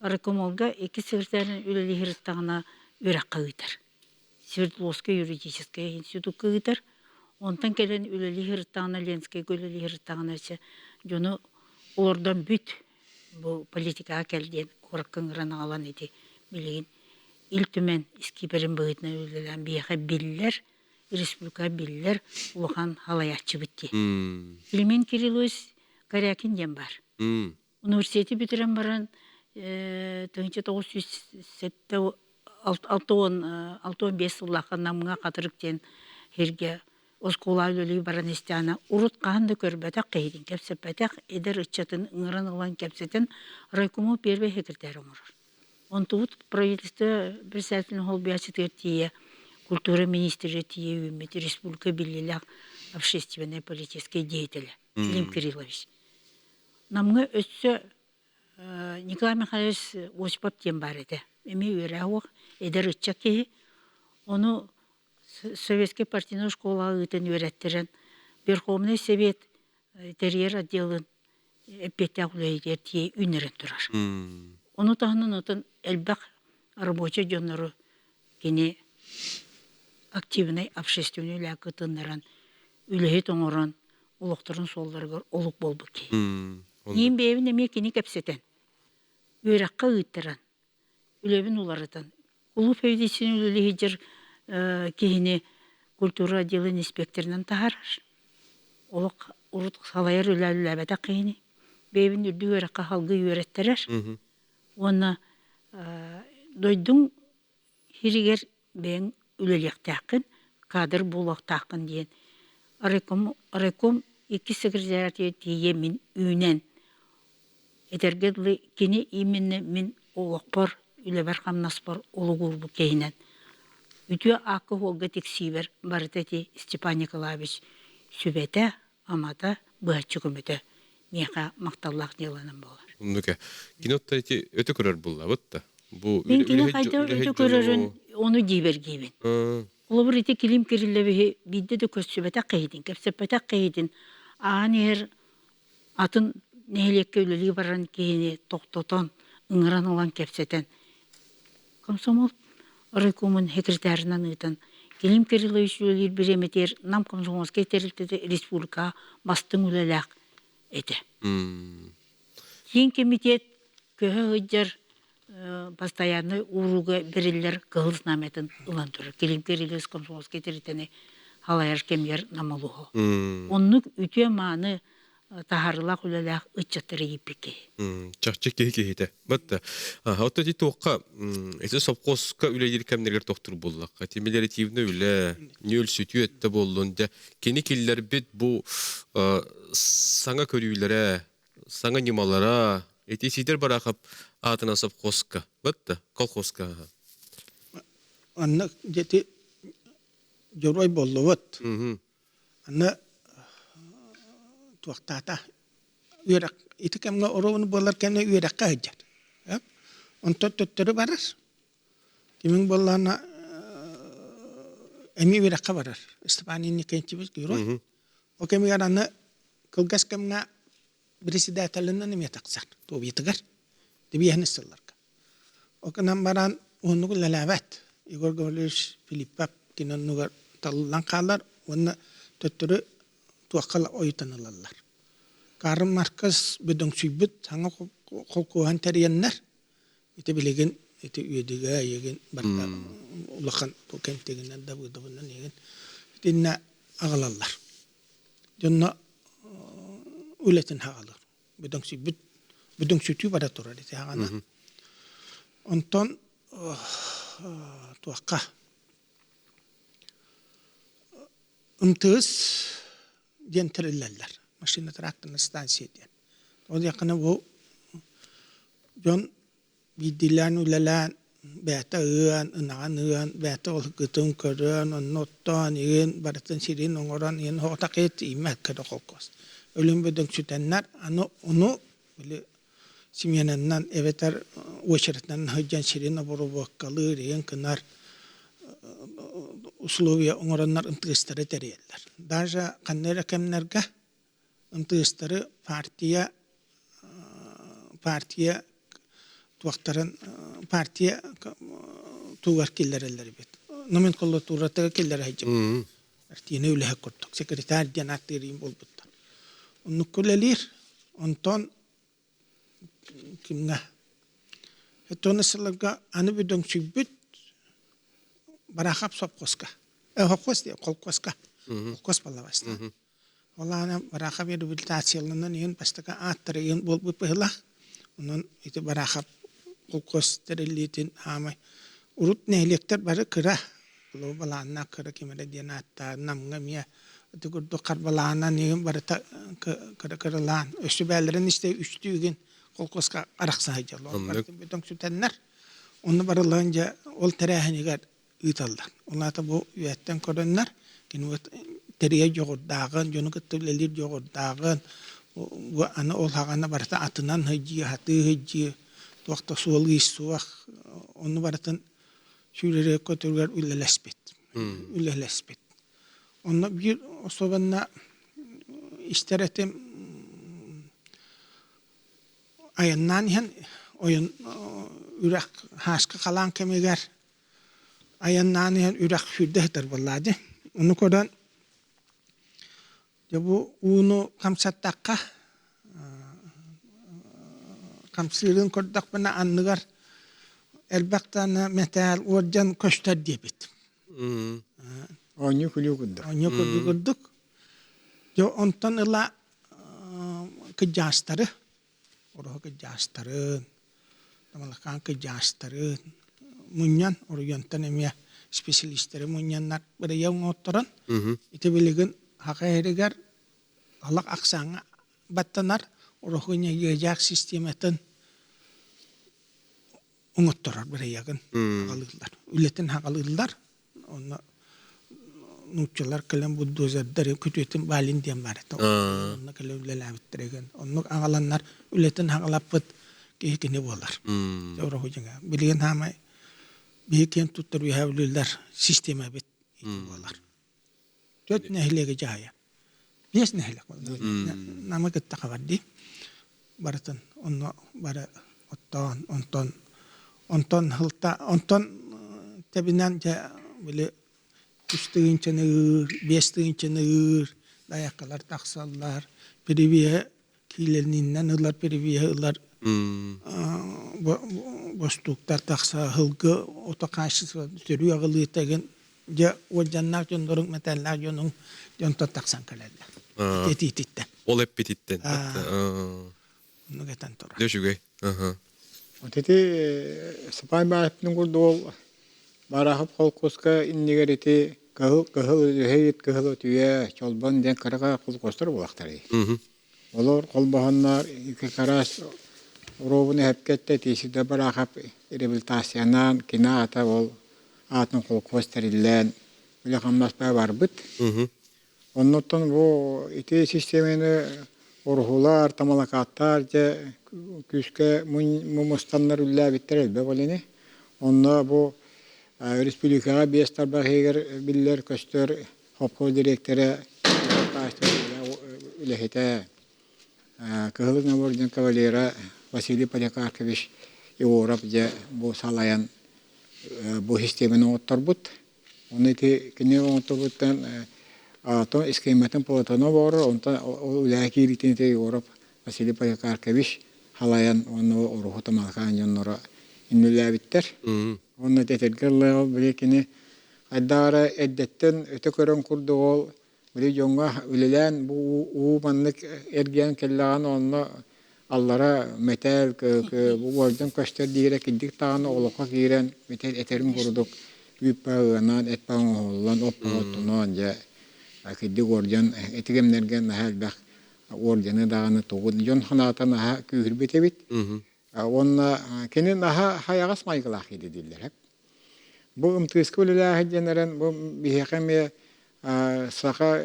Райкомолга икки секретарин үлэлии сырыттаҕына үөрэххэ ыытар. Свердловскай юридическай институкка ыытар. Онтон кэлэн үлэлии сырыттаҕына Ленскэйгэ үлэлии сырыттаҕына дьону олордон бүт бу политикаҕа кэл диэн куоракка ыҥыран аҕалан ити билигин Ил Түмэн искииперин быһыытынан үлэлээн биһиэхэ биллэр республика биллэр улахан халайааччыбыт дии. Климент Кириллович Корякин диэн баар. Университети бүтэрэн баран 1965 сыллаахха Намҥа Хатырык диэн сиргэ оскуола үлэлии баран истэҕинэ урут хаһан да көрбөтөх киһитин кэпсэппэтэх эдэр ыччатын ыҥыран ылан кэпсэтэн райкомол первый секретарь оҥорор. Онтубут правительство председателин холбуйааччытыгар тиийэ, культура министрэ тиийэ үүммүт республика биллилээх общественнай политическай деятелэ Клим Кириллович. Намҥа өссө Николай Михайлович Осипов диэн баар этэ. Эмиэ үөрэх уох, эдэр ыччат киһи. Ону Советскай партийнай школаҕа ыытан үөрэттэрэн Верховный Совет тэрийэр отделын эппиэттээх үлэһитигэр тиийэ үүннэрэн турар. Ону таһынан отон элбэх рабочай дьоннору кини активнай общественный үлэ кытыннаран, үлэһит оҥорон, олохторун суолларыгар олук буолбут киһи. Иин бэйэбин эмиэ кини кэпсэтэн, үөрэххэ ыыттаран, үлэбин уларытан, кулууп эбидиссин үлэлии сылдьар киһини культура отделын инспекторынан таһаарар. Олох урут салайар үлэ үлэлээбэтэх киһини бэйэбин үрдүк үөрэххэ салгыы үөрэттэрэр. Уонна дойдуҥ сиригэр бэйэҥ үлэлиэхтээххин, кадр буолуохтааххын диэн райком, райком иккис секретарятыгар тиийэ мин үүнэн Этэргэ дылы, кини именно мин олохпор, үлэбэр-хамнаспар олугурбут киһинэн үтүө аакка-суолга тиксиибэр барыта ити Степан Николаевич сүбэтэ, амата, быһаччы көмөтө миэхэ махталлаах дьыаланан буолар. Оннук ээ. Кини оттон ити өтө көрөр буллабыт да. Бу Мин кини хайдах өтө көрөрүн ону диибэргиибин. Холобур ити Клим Кирилловиһы биирдэ да көрсүбэтэх киһитин, кэпсэппэтэх киһитин аан иһэр Атын нэһилиэккэ үлэлии баран киһини тохтотон, ыҥыран ылан кэпсэтэн, комсомол райкомун секретарынан ыытан, Клим Кириллович үлэлиир бириэмэтигэр Нам комсомольскай тэрилтэтэ республикаҕа бастыҥ үлэлээх этэ. Киин кэмитиэт көһө сылдьар постояннай уурууга бэриллэр кыһыл знамятын ылан турар. Клим Кириллович комсомольскай тэрилтэни салайар кэмигэр намолуһу. Оннук үтүө-мааны таһаарыылаах үлэлээх ыччаттары ииппит киһи. Чахчы киһи киһитэ. Батта. Оттон ити туохха ити совхозка үлэлиир кэмнэригэр тохтур буоллахха. Ити мелиоративный үлэ, нүөл сүтүү өттө буоллун дьэ. Кини киллэрбит бу саҥа көрүүлэрэ, саҥа ньымалара ити Сидор Барахов аатынан совхозка батта колхозка Онно дети дьоруой буоллубут. Аны туохтаата үөрэх ити кэмҥэ оруобуна буолар кэмҥэ үөрэххэ сылдьар. Онтон төттөрү барар. Кимиҥ буоллаҕына. Эмиэ үөрэххэ барар. Степан Иннокентьевич герой. Ол кэмигэр аны кылгас кэмҥэ председателинэн эмиэ тахсар туобуйатыгар дибиэһинэс сылларга. Ол гынан баран уһуннук үлэлээбэт. Егор Гаврильевич Филиппов кини оннугар талыллан хаалар уонна төттөрү туохха ойутан ылаллар. Карл Маркс бөдөҥсүйбүт саҥа холкуоһун тэрийэннэр ити билигин ити үөдүгэ эйигин барыта улахан кэнтигинэн Давыдовынан эйигин итиннэ аҕалаллар. Дьонно үлэтин хаҕалыр. Бөдөҥсүйбүт бөдөҥсүтүү бара турар ити хаҕана. Онтон туохха МТС диэн тэриллэллэр. Машино-тракторная станция диэн. Ол якына бу дьон биирдиилээн үлэлээн бэйэтэ ыан, ынаҕын ыан, бэйэтэ ол ытын көрөн, онно оттоон, иин барытын сирин оҥорон, иин оҕотакыт ииммэт кэрэ холкуос. Өлүн бөдөҥсүтэннэр аны ону били сменаннан эбэтэр очередынан сылдьан сирин оборобуоккалыыр, иин кынар условия оҥороннор МТС-тары тэрийэллэр. Даже ханна эрэ кэмнэргэ МТС-тары партия партия туохтарын партия тугар киллэрэллэр эбит. Номенклатуратыгар киллэрэ сылдьыбыт. Партийнай үлэһит курдук. Секретарь диэн ааттыыр буолбуттар. Оннук үлэлиир. Онтон кимҥэ Тоны сылларга аны бөдөҥсүйбүт Барахап сопхуоска. Холкуос диэн холкуоска. Холкуос балабастаан. Ол аана Барахап реабилитацияланан иһин бастакы ааттара иһин буолбут быһыылаах. Онон ити Барахап холкуос тэриллиитин аамай урут нэһилиэктэр бары кыра балааннаах кыра ким эрэ диэн ааттаан Намҥа эмиэ ити курдук харбалаанан иһин барыта кыра кыралаан өссө бээлэрин истэ үстүү игин холкуоска арахса сылдьаллар. Бөдөҥсүтэннэр онно барыларын дьэ ол тэрээһинигэр ыыталлар. Ол аата бу үйэттэн көрөннөр кини тэрийэр дьоҕурдааҕын, дьону кытта үлэлиир дьоҕурдааҕын, аны ол хаҕана барыта атынан сылдьыы, сатыы сылдьыы, туох да суол-иис суох, ону барытын сүүрэрэ көтөрүгэр үлэлэспит. Үлэлэспит. Онно биир особенно истэр этим айаннаан иһэн ойон үрэх хааска халаан кэмигэр айаннаан иһэн үрэх сүүрдэ сытар буоллаа дии. Ону көрөн дьэ бу ууну хамсаттахха хамсыырын көрдөхпүнэ анныгар элбэх даҕаны мэтээл уордьан көстөр диэбит. Оонньуу күлүү курдук. Оонньуу күлүү курдук. Дьэ онтон ыла кыдьаастары Ороһу кыдьаастарын, Тамалакаан кыдьаастарын мунньан, оройуонтан эмиэ специалистары мунньаннар бырайыак оҥотторон, ити билигин Саха сиригэр алах ахсааҥҥа баттанар Ороһу ньыдьаах систематын оҥотторор бырайыагын аҕалыыллар, үлэтин аҕалыыллар. Онно нууччалар кэлэн бульдозердары күтүөтүн Балин диэн баар этэ. Онно кэлэн үлэлээбиттэр эгин. Оннук аҕаланнар үлэтин аҕалаппыт киһи кини буолар. Ороһу дьиҥэ. Билигин хаамай биһи киэн туттар үөһээ бүлүүлэр систиэмэбит ити буолар. Төрт нэһилиэги дьаһайа. Биэс нэһилиэк буолла. Намы кытта хабар дии. Барытын онно бары оттоон, онтон онтон хылта онтон тэбинэн дьэ били үс тыһыынчаны ыыр, биэс тыһыынчаны ыыр дайаккалар тахсаллар. Перевиэһи киилэнинэн ылар, перевиэһи ылар бостууктар тахса сылгы ото хаачыстыбата төрүү аҕылыыта игин дьэ уордьаннаах дьонноруҥ мэтээллээх дьонуҥ дьонтон тахсан кэлэллэр этиититтэн Ол эппититтэн. Оннук этэн турар. Дьэ үчүгэй. Вот ити Сапай Баайыптын курдук ол Барахов холкуоска иннигэр ити кыһыл кыһыл үһэйит кыһыл өтүйэ чолбон диэн кырака холкуостар буолахтарый. Олор холбоһоннор как раз уруобун эһэпкэттэ Тиисидэ Барахов реабилитациянан кини аата ол аатын холкуос тэриллэн үлэ-хамнас барбыт. Оннуттан бу ити систиэмэни уруһулар, тамалакааттар дьэ күүскэ мустаннар үллээбиттэр элбэх үлэни. Онно бу Республикаҕа биэс тарбах иһигэр биллэр-көстөр хопхо дириэктэрэ үлэһитэ Кыһыл Орден кавалера Василий Поликарпович Егоров дьэ бу салайан бу систиэмэни оҥотторбут. Оны ити кини оҥотторбуттан то схематын Платонов оҥорор, онтон ол үлэҕэ киириитин ити Егоров Василий Поликарпович халайан уонна Оруһу Тамалакаан дьонноро иннилээбиттэр. Уонна этэргэ ыллыаҕа били кини хайдах эрэ эрдэттэн өтө көрөн курдук ол били дьоҥҥо үлэлээн бу уу маннык эргийэн кэллэҕинэ онно аллара мэтээл бу уордьан көстөр диирэ кирдик даҕаны олоххо киирэн этэр этэрин курдук үүппэ ыанан эт оҥоһуллан оппоҕоттонон дьэ кирдик уордьан ити кэмнэргэ наһаа элбэх ордены даҕаны тугун дьон санаата наһаа күүһүрбүт эбит. Уонна кини наһаа хайаҕас майгылаах киһи дииллэр. Бу ымтыыска үлэлээһин диэн эрэн бу биһиэхэ эмиэ Саха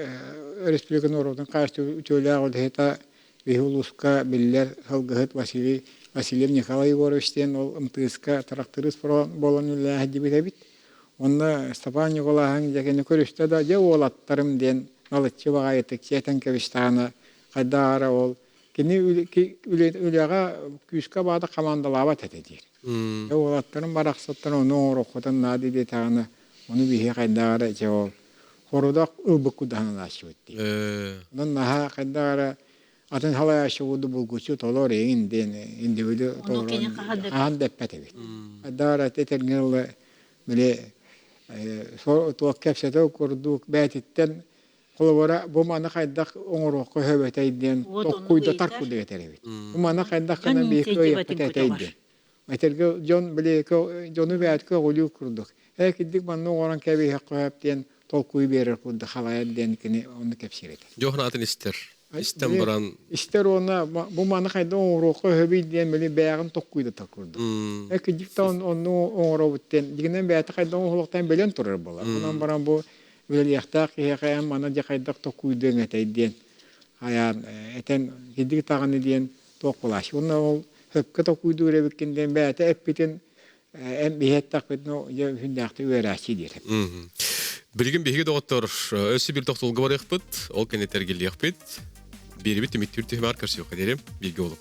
Республикатын норуотун хаачыстыба үтүөлээх үлэһитэ биһи улууска биллэр сылгыһыт Василий Васильев Николай Егорович диэн ол ымтыыска тракторист буолан үлэлээһин диэбит эбит. Онно Степан Ньукулааһын дьэ кини көрүстэ да дьэ уолаттарым диэн налыччы баҕайытык сиэтэн кэбистэҕинэ хайдах эрэ ол кини үлэҕэ күүскэ баада хамаандалаабат этэ диир. Дьэ уолаттарым барахсаттар ону оҥоруоххутун наада диэтэҕинэ ону биһиэхэ хайдах эрэ дьэ ол хорудах ылбыт кудаһаналааччыбыт дии. Онон наһаа хайдах эрэ атын салайааччы курдук булгуччу толор эҥин диэн индивиду толорон хаһан да эппэт эбит. Хайдах эрэ этэргэ дылы били туох кэпсэтэ курдук бэйэтиттэн холобура бу маны хайдах оҥоруохха сөбөтэй диэн токкуйдатар курдук этэр эбит. Бу маны хайдах гына биһиги ыйыппыт этэй диэн. Этэргэ дьон били дьону бэйэтгэ оҕулуу курдук. Ээ кирдик манна оҥорон кэбиһиэххэ сөп диэн толкуй биэрэр курдук халайар диэн кини онну кэпсиир этэ. Дьоһун атын истэр. Истэн баран истэр уонна бу маны хайдах оҥоруохха сөбүй диэн били бэйэҕин токкуйдатар курдук. Э кирдик да онну оҥоробут диэн дигинэн бэйэтэ хайдах оҥоһулуохтаан билэн турар буолар. Онон баран бу үлэлиэхтээх киһиэхэ эн маны дьэ хайдах токкуйдуоҥ этэй диэн хайаан этэн кирдик даҕаны диэн туох буолааччы. Уонна ол сөпкө токуйдуур эбиккин диэн бэйэтэ эппитин эн биһи эттэхпитинэ дьэ үһүннээхтик үөрээччи диир. Билигин биһиги доҕоттор өссө биир тохтолго барыахпыт, ол кэннэ эргиллиэхпит. Биэрибит түмүктүүр түһүмэҕэр көрсүөххэ диэри бииргэ буолуҥ.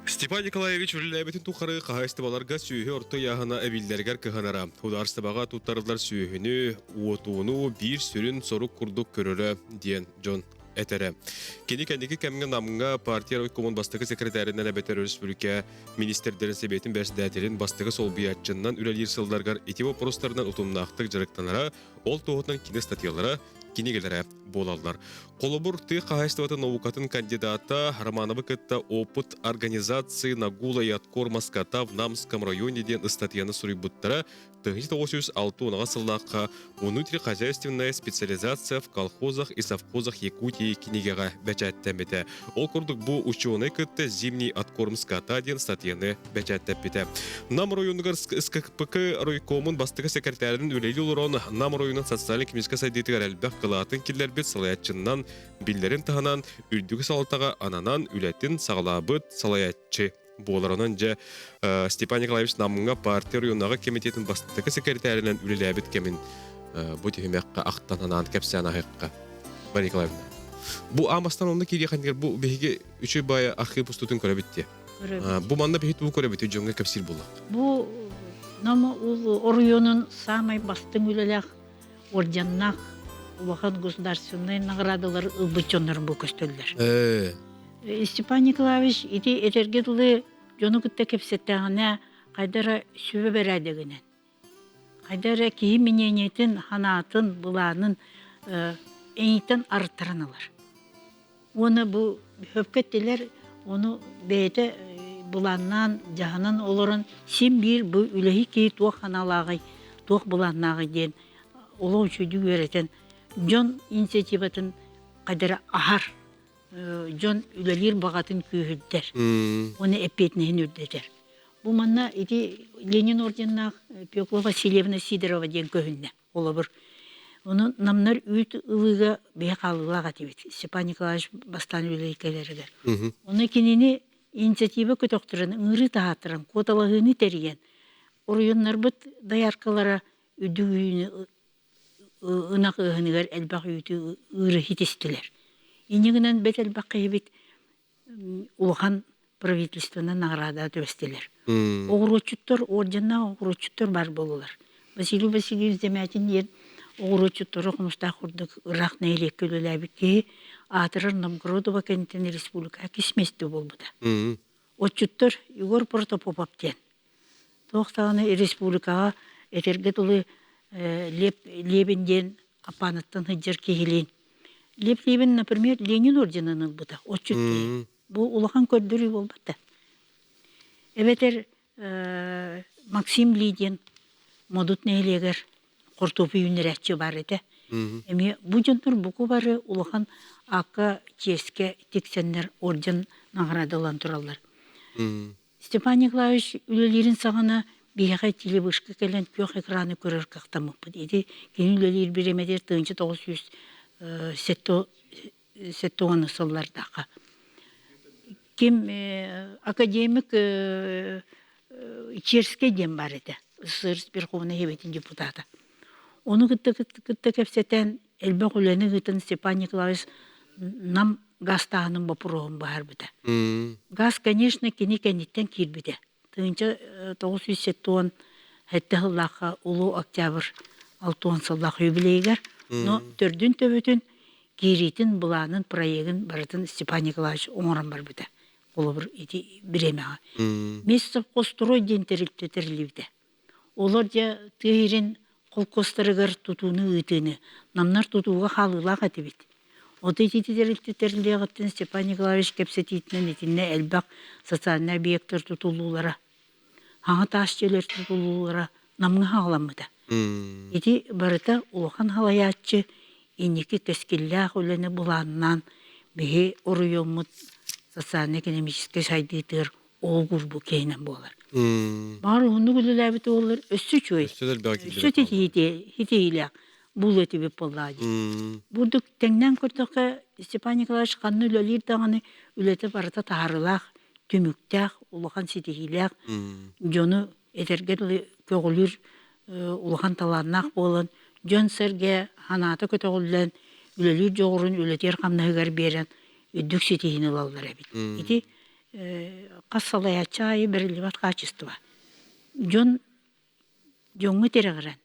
Степан Николаевич үлэлээбитин тухары хаһаайыстыбаларга сүөһү орто ыйааһына эбиллэригэр кыһанара. Судаарыстыбаҕа туттарыллар сүөһүнү, уотууну биир сүрүн сорук курдук көрөрө диэн дьон этэрэ. Кини кэнники кэмҥэ Намҥа партия райкомун бастакы секретарынан эбэтэр өрөспүүбүлүкэ министрдэрин сэбиэтин бэрэссэдээтэлин бастакы солбуйааччыннан үлэлиир сылларыгар ити боппуруостарынан утумнаахтык дьарыктанара, ол туоһутунан кини статьялара, кинигэлэрэ буолаллар. Холобур, тыа хаһаайыстыбатын наукатын кандидата Романовы кытта «Опыт организации нагула и откорма скота в Намском районе» диэн ыстатыйаны суруйбуттара 1906 сыллаахха «Внутрихозяйственная специализация в колхозах и совхозах Якутии» кинигэҕэ бэчээттэммитэ. Ол курдук бу ученый кытта «Зимний откорм скота» диэн статьяны бэчээттэппитэ. Нам оройуонугар СКПК райкомун бастакы секретарынан үлэлии олорон Нам оройуонун социально-экономическай сайдыытыгар элбэх кылаатын киллэрбит салайааччыннан биллэрин таһынан үрдүкү салалтаҕа ананан үлэтин саҕалаабыт салайааччы буоларынан дьэ Степан Николаевич Намҥа партия оройуоннааҕы комитетин бастакы секретарынан үлэлээбит кэмин бу түһүмэххэ ахтан анаан кэпсээн аһыахха Мария Николаевна. Бу аамастан онно киириэхинигэр бу биһиги үчүгэй баайы архыып устутун көрөбүт дии. Бу манна биһи тугу көрөбүт дьоҥҥо кэпсиир буолла. Бу Нам оройуонун саамай бастыҥ үлэлээх орденнаах улахан государственнай наградалар ылбыт дьоннор бу көстөллөр. Степан Николаевич ити этэргэ дылы дьону кытта кэпсэттэҕинэ хайда эрэ сүбэ бэрээдэгинэн хайда эрэ киһи мнениетин, санаатын, былаанын эйиттэн арыттаран ылар. Уонна бу сөпкө эттилэр, ону бэйэтэ былааннаан, дьаһанан олорон син биир бу үлэһит киһи туох санаалааҕый, туох былааннааҕый диэн олох үчүгэйдик үөрэтэн дьон инициативатын хайдах эрэ аһар, дьон үлэлиир баҕатын күүһүрдэр уонна эппиэтинэһин үрдэтэр. Бу манна ити Ленин орденнаах Пекла Васильевна Сидорова диэн көһүннэ. Холобур, ону намнар үүт ылыыга биһи хаалыылаах этибит Степан Николаевич бастаан үлэлии кэлэригэр. Ону кинини инициатива көтөхтөрөн, ыҥырыы таһааттаран, куоталаһыыны тэрийэн, оройуоннарбыт дояркалара үрдүк үүнү ынах ыаһыныгар элбэх үүтү ыыры хитистилэр. Инньэ гынан бэт элбэх киһибит улахан правительствонан наҕараада түбэстилэр. Оҕуруотчуттар, орденнаах оҕуруотчуттар баар буоллулар. Василий Васильевич Замятин диэн оҕуруотчуттары хомустаах курдук ыраах нэһилиэккэ үлэлээбит киһи аатырар Новгородова кэнниттэн республика иккис миэстэ буолбута. Отчуттар Егор Протопопов диэн Туох даҕаны республикаҕа этэргэ дылы Лев Левин диэн Аппааныттан сылдьар киһилиин. Лев Левин, например, Ленин орденын ылбыта, отчут киһи. Бу улахан көрдөрүү буолбата. Эбэтэр Максим Ли диэн Модут нэһилиэгэр хортуопуй үүннэрээччи баар этэ. Эмиэ бу дьоннор буку бары улахан аакка, чиэскэ тиксэннэр орден наҕараадалан тураллар. Степан Николаевич үлэлиирин саҕана биһиэхэ телевышка кэлэн күөх экраны көрөр кыахтаммыппыт. Ити кини үлэлиир бириэмэтигэр 1970 сыллардаахха. Ким академик Черскэй диэн баар этэ, СССР Верховнай Советын депутата. Ону кытта кытта кэпсэтэн, элбэх үлэни ыытан Степан Николаевич Нам гаастааһынын боппуруоһун быһаарбыта. Газ, конечно, кини кэнниттэн киирбитэ. 1977 сыллаахха Улуу Октябрь 60 сыллаах юбилейыгар, но төрдүн төбөтүн киириитин, былаанын, проегын барытын Степан Николаевич оҥорон барбыта. Холобур, ити бириэмэҕэ. Месяцев-Хострой диэн тэрилтэ тэриллибитэ. Олор дьэ тыа сирин холкуостарыгар тутууну ыытыыны намнар тутууга хаалыылаах этибит. Ото ити тэрилтэ тэриллиэҕиттэн Степан Николаевич кэпсэтиитинэн итиннэ элбэх социальнай объектар тутуллуулара, хаҥа таас дьиэлэр тутуллуулара Намҥа хаҕаламмыта. Ити барыта улахан салайааччы инники кэскиллээх үлэни былааннаан биһи оройуоммут социально-экономическай сайдыытыгар оогурбу киһинэн буолар. Баҕар уһуннук үлэлээбит уоллар өссө үчүгэй, өссө ситиһиилээх буолуо этибит буоллаҕа дии. Бурдук тэҥнээн көрдөххө, Степан Николаевич ханна үлэлиир даҕаны үлэтэ барыта таһаарыылаах, түмүктээх, улахан ситиһиилээх дьону этэргэ дылы көҕүлүүр улахан талааннаах буолан, дьон-сэргэ санаата көтөҕүллэн, үлэлиир дьоҕурун үлэтигэр хамнаһыгар биэрэн үрдүк ситиһиини ылаллар эбит. Ити хас салайааччы аайы бэриллибэт хаачыстыба. Дьон дьоҥҥо тирэҕирэн,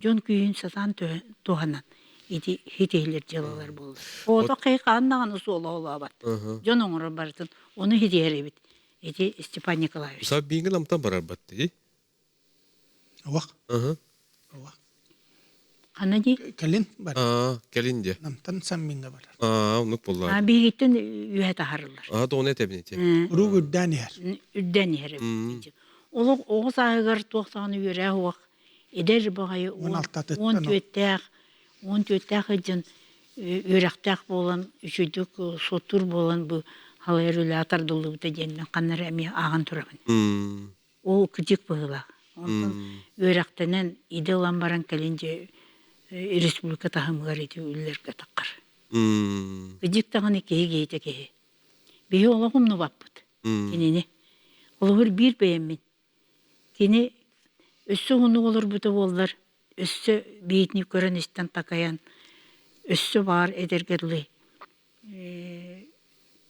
дьон күүһүн сатаан туһанан ити ситиһилэр дьыалалар буоллар. Оҕото хайхаан даҕаны суола олообот. Дьон оҥорор барытын ону ситиһэр эбит. Ити Степан Николаевич. Саббиҥҥа намтан барарбат дии. Уох. Уох. Ханна дии? Кэлин бар. Аа, кэлин дии. Намтан Саммиҥҥа барар. Аа, оннук буолла. Аа, биһигиттэн үөһэ таһарыллар. Аа, тоҕо этэбин ити. Урук үрдээн иһэр. Үрдээн иһэр эбит. Олох оҕо сааһыгар туох даҕаны үөрэх уох эдэр баҕайы уон түөртээх 14-тээх сылдьан үөрэхтээх буолан үчүгдүк суоттуур буолан бу халайар үлэ тардыллыбыта диэн ханна эрэ эмиэ ааҕан турабын. Ол кырдьык быһыылаах. Онтон үөрэхтэнэн идэ ылан баран кэлин дьэ республика таһымыгар ити үлэлэргэ таххар. Кырдьык даҕаны киһи киһитэ киһи. Биһи олох умнубаппыт кинини. Холобур биир бэйэммин. Кини өссө уһуннук олорбута буоллар, өссө биһитини көрөн-истэн такайан, өссө баар эдэргэ дылы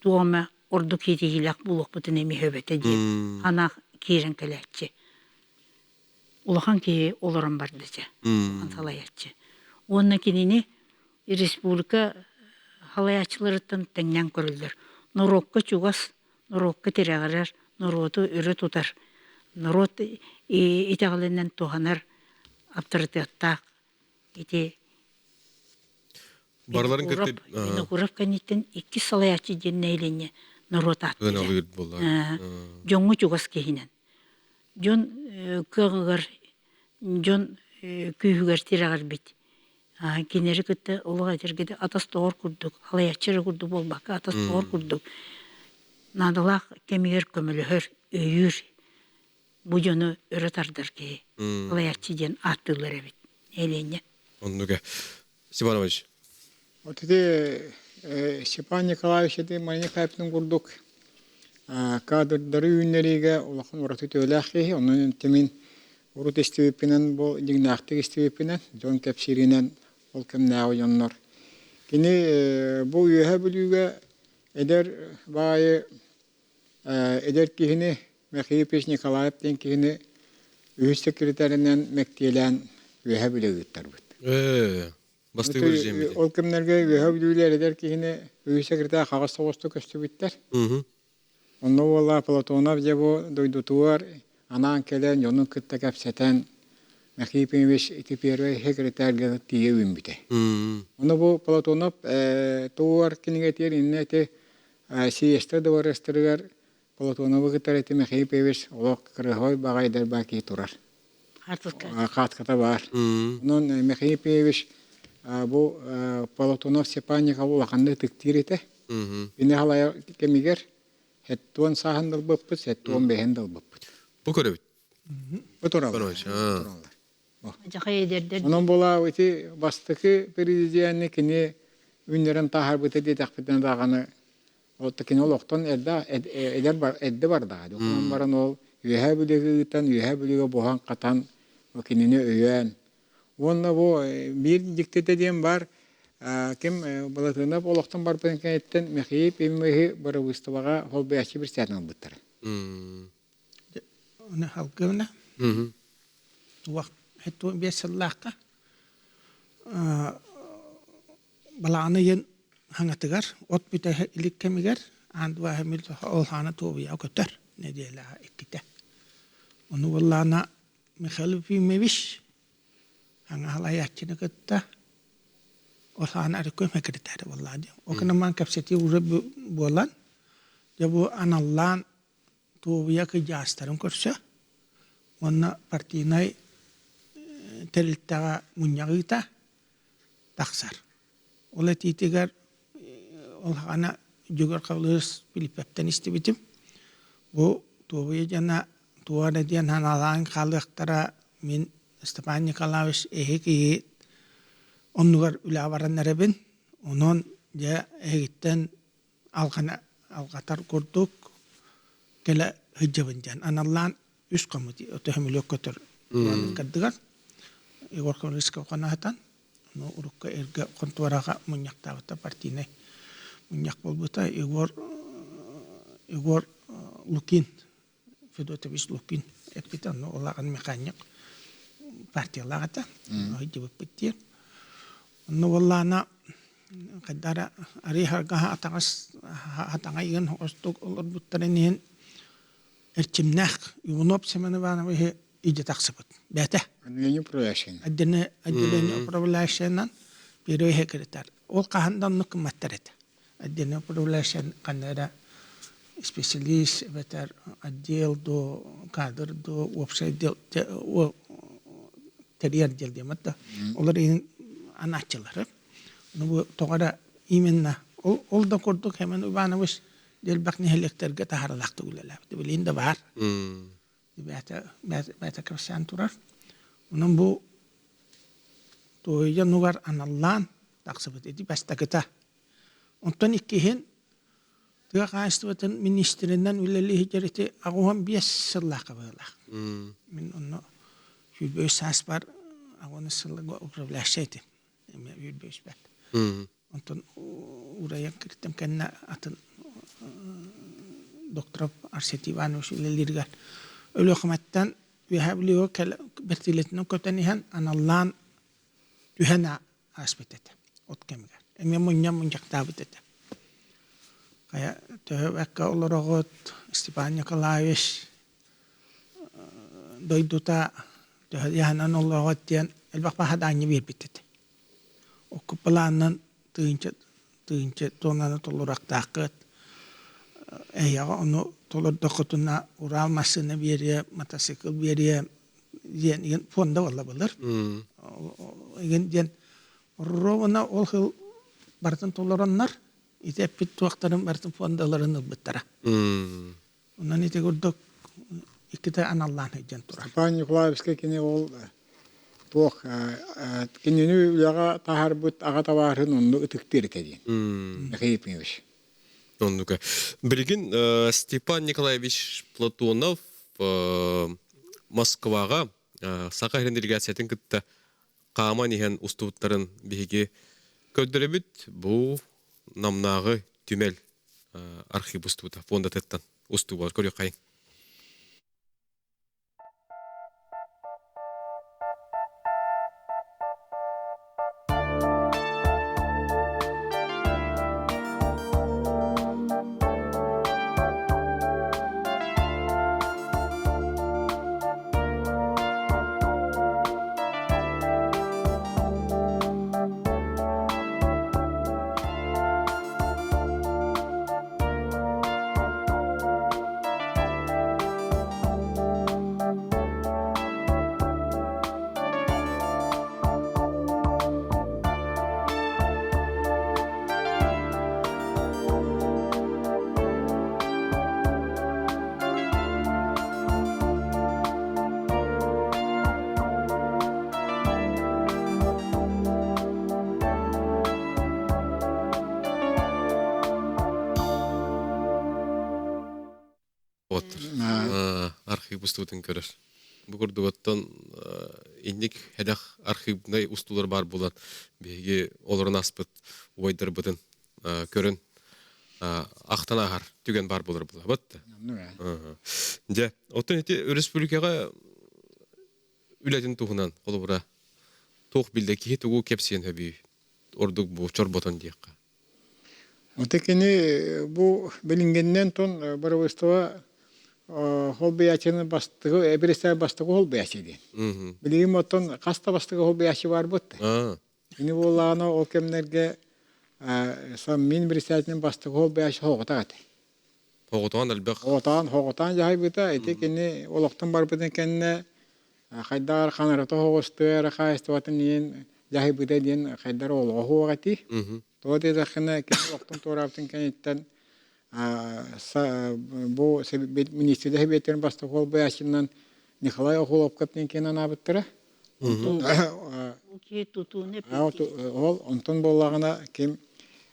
туома ордук ситиһиилээх буолуохпутун эмиэ сөбөтө диэн санаа киирэн кэлээччи. Улахан киһи олорон барда дьэ, улахан салайааччы. Уонна кинини республика салайааччыларыттан тэҥнээн көрөллөр. Норуокка чугас, норуокка тирэҕирэр, норуоту өрө тутар, норуот итэҕэлинэн туһанар аптарытыаттаах ити Барыларын кытта Винокуров кэнниттэн иккис салайааччы диэн нэһилиэнньэ норуот ааттыыр. Дьоҥҥо чугас киһинэн. Дьон кыаҕыгар, дьон күүһүгэр тирэҕирбит. Кинилэри кытта олох этэргэ атас доҕор курдук, салайааччы эрэ курдук буолбакка, атас доҕор курдук наадалаах кэмигэр көмөлөһөр, өйүүр бу дьону өрө тардар киһи салайааччы диэн ааттыыллар эбит нэһилиэнньэ. Оннуга. Степан Иванович. Вот ити Степан Николаевич ити Мария Николаевна курдук. Кадрдары үүннэриигэ улахан ураты үтүөлээх киһи. Онон тимин урут истибиппинэн бу дьиҥнээхтик истибиппинэн, дьон кэпсииринэн ол кэмнээҕи дьоннор. Кини бу Үөһээ Бүлүүгэ эдэр баайы эдэр киһини Михаил Ильич Николаев диэн киһини үһүс секретарынан мэктиэлээн Үөһээ Бүлүүгэ ыыттарбыт. Бастакы президеммит. Ол кэмнэргэ Үөһээ Бүлүүлэр эдэр киһини үһүс секретарь хаҕыс соҕустук көстүбүттэр. Онно уола Платонов дьэ бу дойдутугар анаан кэлэн дьонун кытта кэпсэтэн Михаил Ефимович ити первый секретарьга тиийэ үүммүтэ. Ону бу Платонов тугугар кинигэтигэр иннэ ити съезтэр дворецтарыгар Платоновы кытары ити Михаил Ефимович олох кырыһой баҕайдар баа киһи турар. Хаатката баар. Онон Михаил Ефимович бу Платонов Степанников улаханнык ытыктыыр этэ. Кини халайар кэмигэр 70 сааһын далбыппыт, 75-ин далбыппыт. Бу көрөбүт. Бу тураллар. Онон була ити бастакы президенни кини үннэрин таһаарбыта диэтэхпитинэ даҕаны Отто кини олохтон эрдэ эдэр эрдэ бардаҕа. Онон баран ол Үөһээ Бүлүүгэ ыытан, Үөһээ Бүлүүгэ буһан-хатан кинини өйөөн. Уонна бу биир дьиктитэ диэн баар, ким Былатыанап олохтон барбытын кэнниттэн Михаил Ефимовиһы бырабыыстыбаҕа холбуйааччы бирсээтин ылбыттара. Оны халгыбына туох 75 сыллаахха Балаҕан ыйын хаҥатыгар, от бүтэ илик кэмигэр аан дуоһа ол хаана туобуйа көтөр нэдиэлэҕэ иккитэ. Ону буоллаҕына Михаил Ефимович хаҥаһалайааччыны кытта ол хаана арыккы секретарь буоллаҕа дии. Ол гынан кэпсэтии уже буолан, дьэ бу аналлаан Туобуйа кыдьаастарын көрсө уонна партийнай тэрилтэҕэ мунньах ыыта тахсар. Ол этиитигэр ол хаҕана Дьөгүөр Хабылыыс Пилиппэптэн истибитим. Бу Туобуйа дьоно туох эрэ диэн санаалаан хаалыахтара мин Степан Николаевич эһи киһи оннугар үлэҕэ баран эрэбин. Онон дьэ эһигиттэн алҕана алҕатар курдук кэлэ сылдьабын диэн аналлаан үс хомут төһөмүлүөк көтөр кырдыгар Егор Ковалевского хоноһутан ону урукку эргэ хонтуораҕа мунньахтаабыта партийнай мунньах буолбута Егор Егор Лукин Федотович Лукин эппитэ онно улахан механик партиялаах этэ сылдьыбыппыт диэн онно буоллаҕына хайдара арый харгаһа атаҕас атаҕа иһэн оҕостук олорбуттарын иһин эрчимнээх Иванов Семен Ивановиһы илдьэ тахсыбыт бэйэтэ Отделение управляющайынан отделение управляющайынан первый секретарь ол хаһан да оннук гымматтар этэ отдельное управляющай ханна эрэ специалист эбэтэр отдел до кадр до общай отдел тэрийэр отдел диэмэт да олор иһин анааччылары ну бу тоҕо эрэ именно ол, ол да курдук Семен Иванович элбэх нэһилиэктэргэ таһаарылаахтык үлэлээбит билигин да баар бэйэтэ бэйэтэ кэпсээн турар онон бу туойа нугар аналлаан тахсыбыт ити бастакыта Онтон иккиһин тыа хаһаайыстыбатын миниистиринэн үлэлии сылдьар ити 85 сыллаахха быһыылаах. Мин онно 23 сааспар 80 сылга управляющай этим. Эмиэ 23 бэрт. Онтон уурайан кииртим кэннэ атын Докторов Арсений Иванович үлэлииригэр Өлүөхүмэттэн Үөһээ Бүлүүгэ бэртиилэтинэн көтөн иһэн аналлаан түһэн ааспыт этэ от кэмигэр. Эмиэ мунньан мунньахтаабыт этэ. Хайа төһө бэккэ олороҕут Степан Николаевич дойдута төһө дьаһанан олороҕут диэн элбэх баһадаанньа биэрбит этэ. Окко планынан тыынча тыынча туоннаны толоруохтааххыт. Эһиэхэ ону толордоххутуна Урал массыына биэриэ, мотоцикл биэриэ диэн игин фонда буолла былыр. Игин диэн ровно ол сыл барытын толороннор ити эппит туохтарын барытын фондаларын ылбыттара. Онон ити курдук иккитэ аналлаан сылдьан турар. Степан Николаевскай кини ол туох кинини үлэҕэ таһаарбыт аҕа табаарыһын онну ытыктыыр этэ диэн. Михаил Ефимович. Оннука. Билигин Степан Николаевич Платонов Москваҕа Саха сирин делегациятын кытта хааман иһэн устубуттарын биһиги көрдөрөбүт. Бу Намнааҕы түмэл архив устубута фондатыттан устуу буолар. Көрүөххэйиҥ. Архив устуутун көрөр. Бу курдук оттон инник хэдэх архивнай устуулар баар буолан биһиги олорон аспыт убайдарбытын көрөн ахтан ааһар түгэн баар буолар буолабыт. Дьэ, оттон ити өрөспүүбүлүкэҕэ үлэтин туһунан холобура туох билдэ киһи тугу кэпсиэн сөбүй ордук бу чорботон диэххэ. Ото кини бу билингиннэн тон барыбыстыба холбуйааччыны бастыгы эбиристэр бастыгы холбуйааччы диэн. Билигин оттон хаста бастыгы холбуйааччы бар бутта. Кини буоллаҕына ол кэмнэргэ мин председателин бастакы холбуйааччы хоҕутаах этэ. Хоҕутаан элбэх. Хоҕутаан, хоҕутаан дьаһайбыта. Ити кини олохтон барбытын кэннэ хайдах ханарата оҕустуо эрэ хаһаайыстыбатын иһин дьаһайбыта диэн хайдар олоҕо суох этии. Тоҕо диэтэххинэ кини олохтон туораабытын кэнниттэн бу министрдэ сэбиэттэрин бастакы холбуйааччынан Николай Охуловков диэн киэн анаабыттара. Ол онтон буоллаҕына ким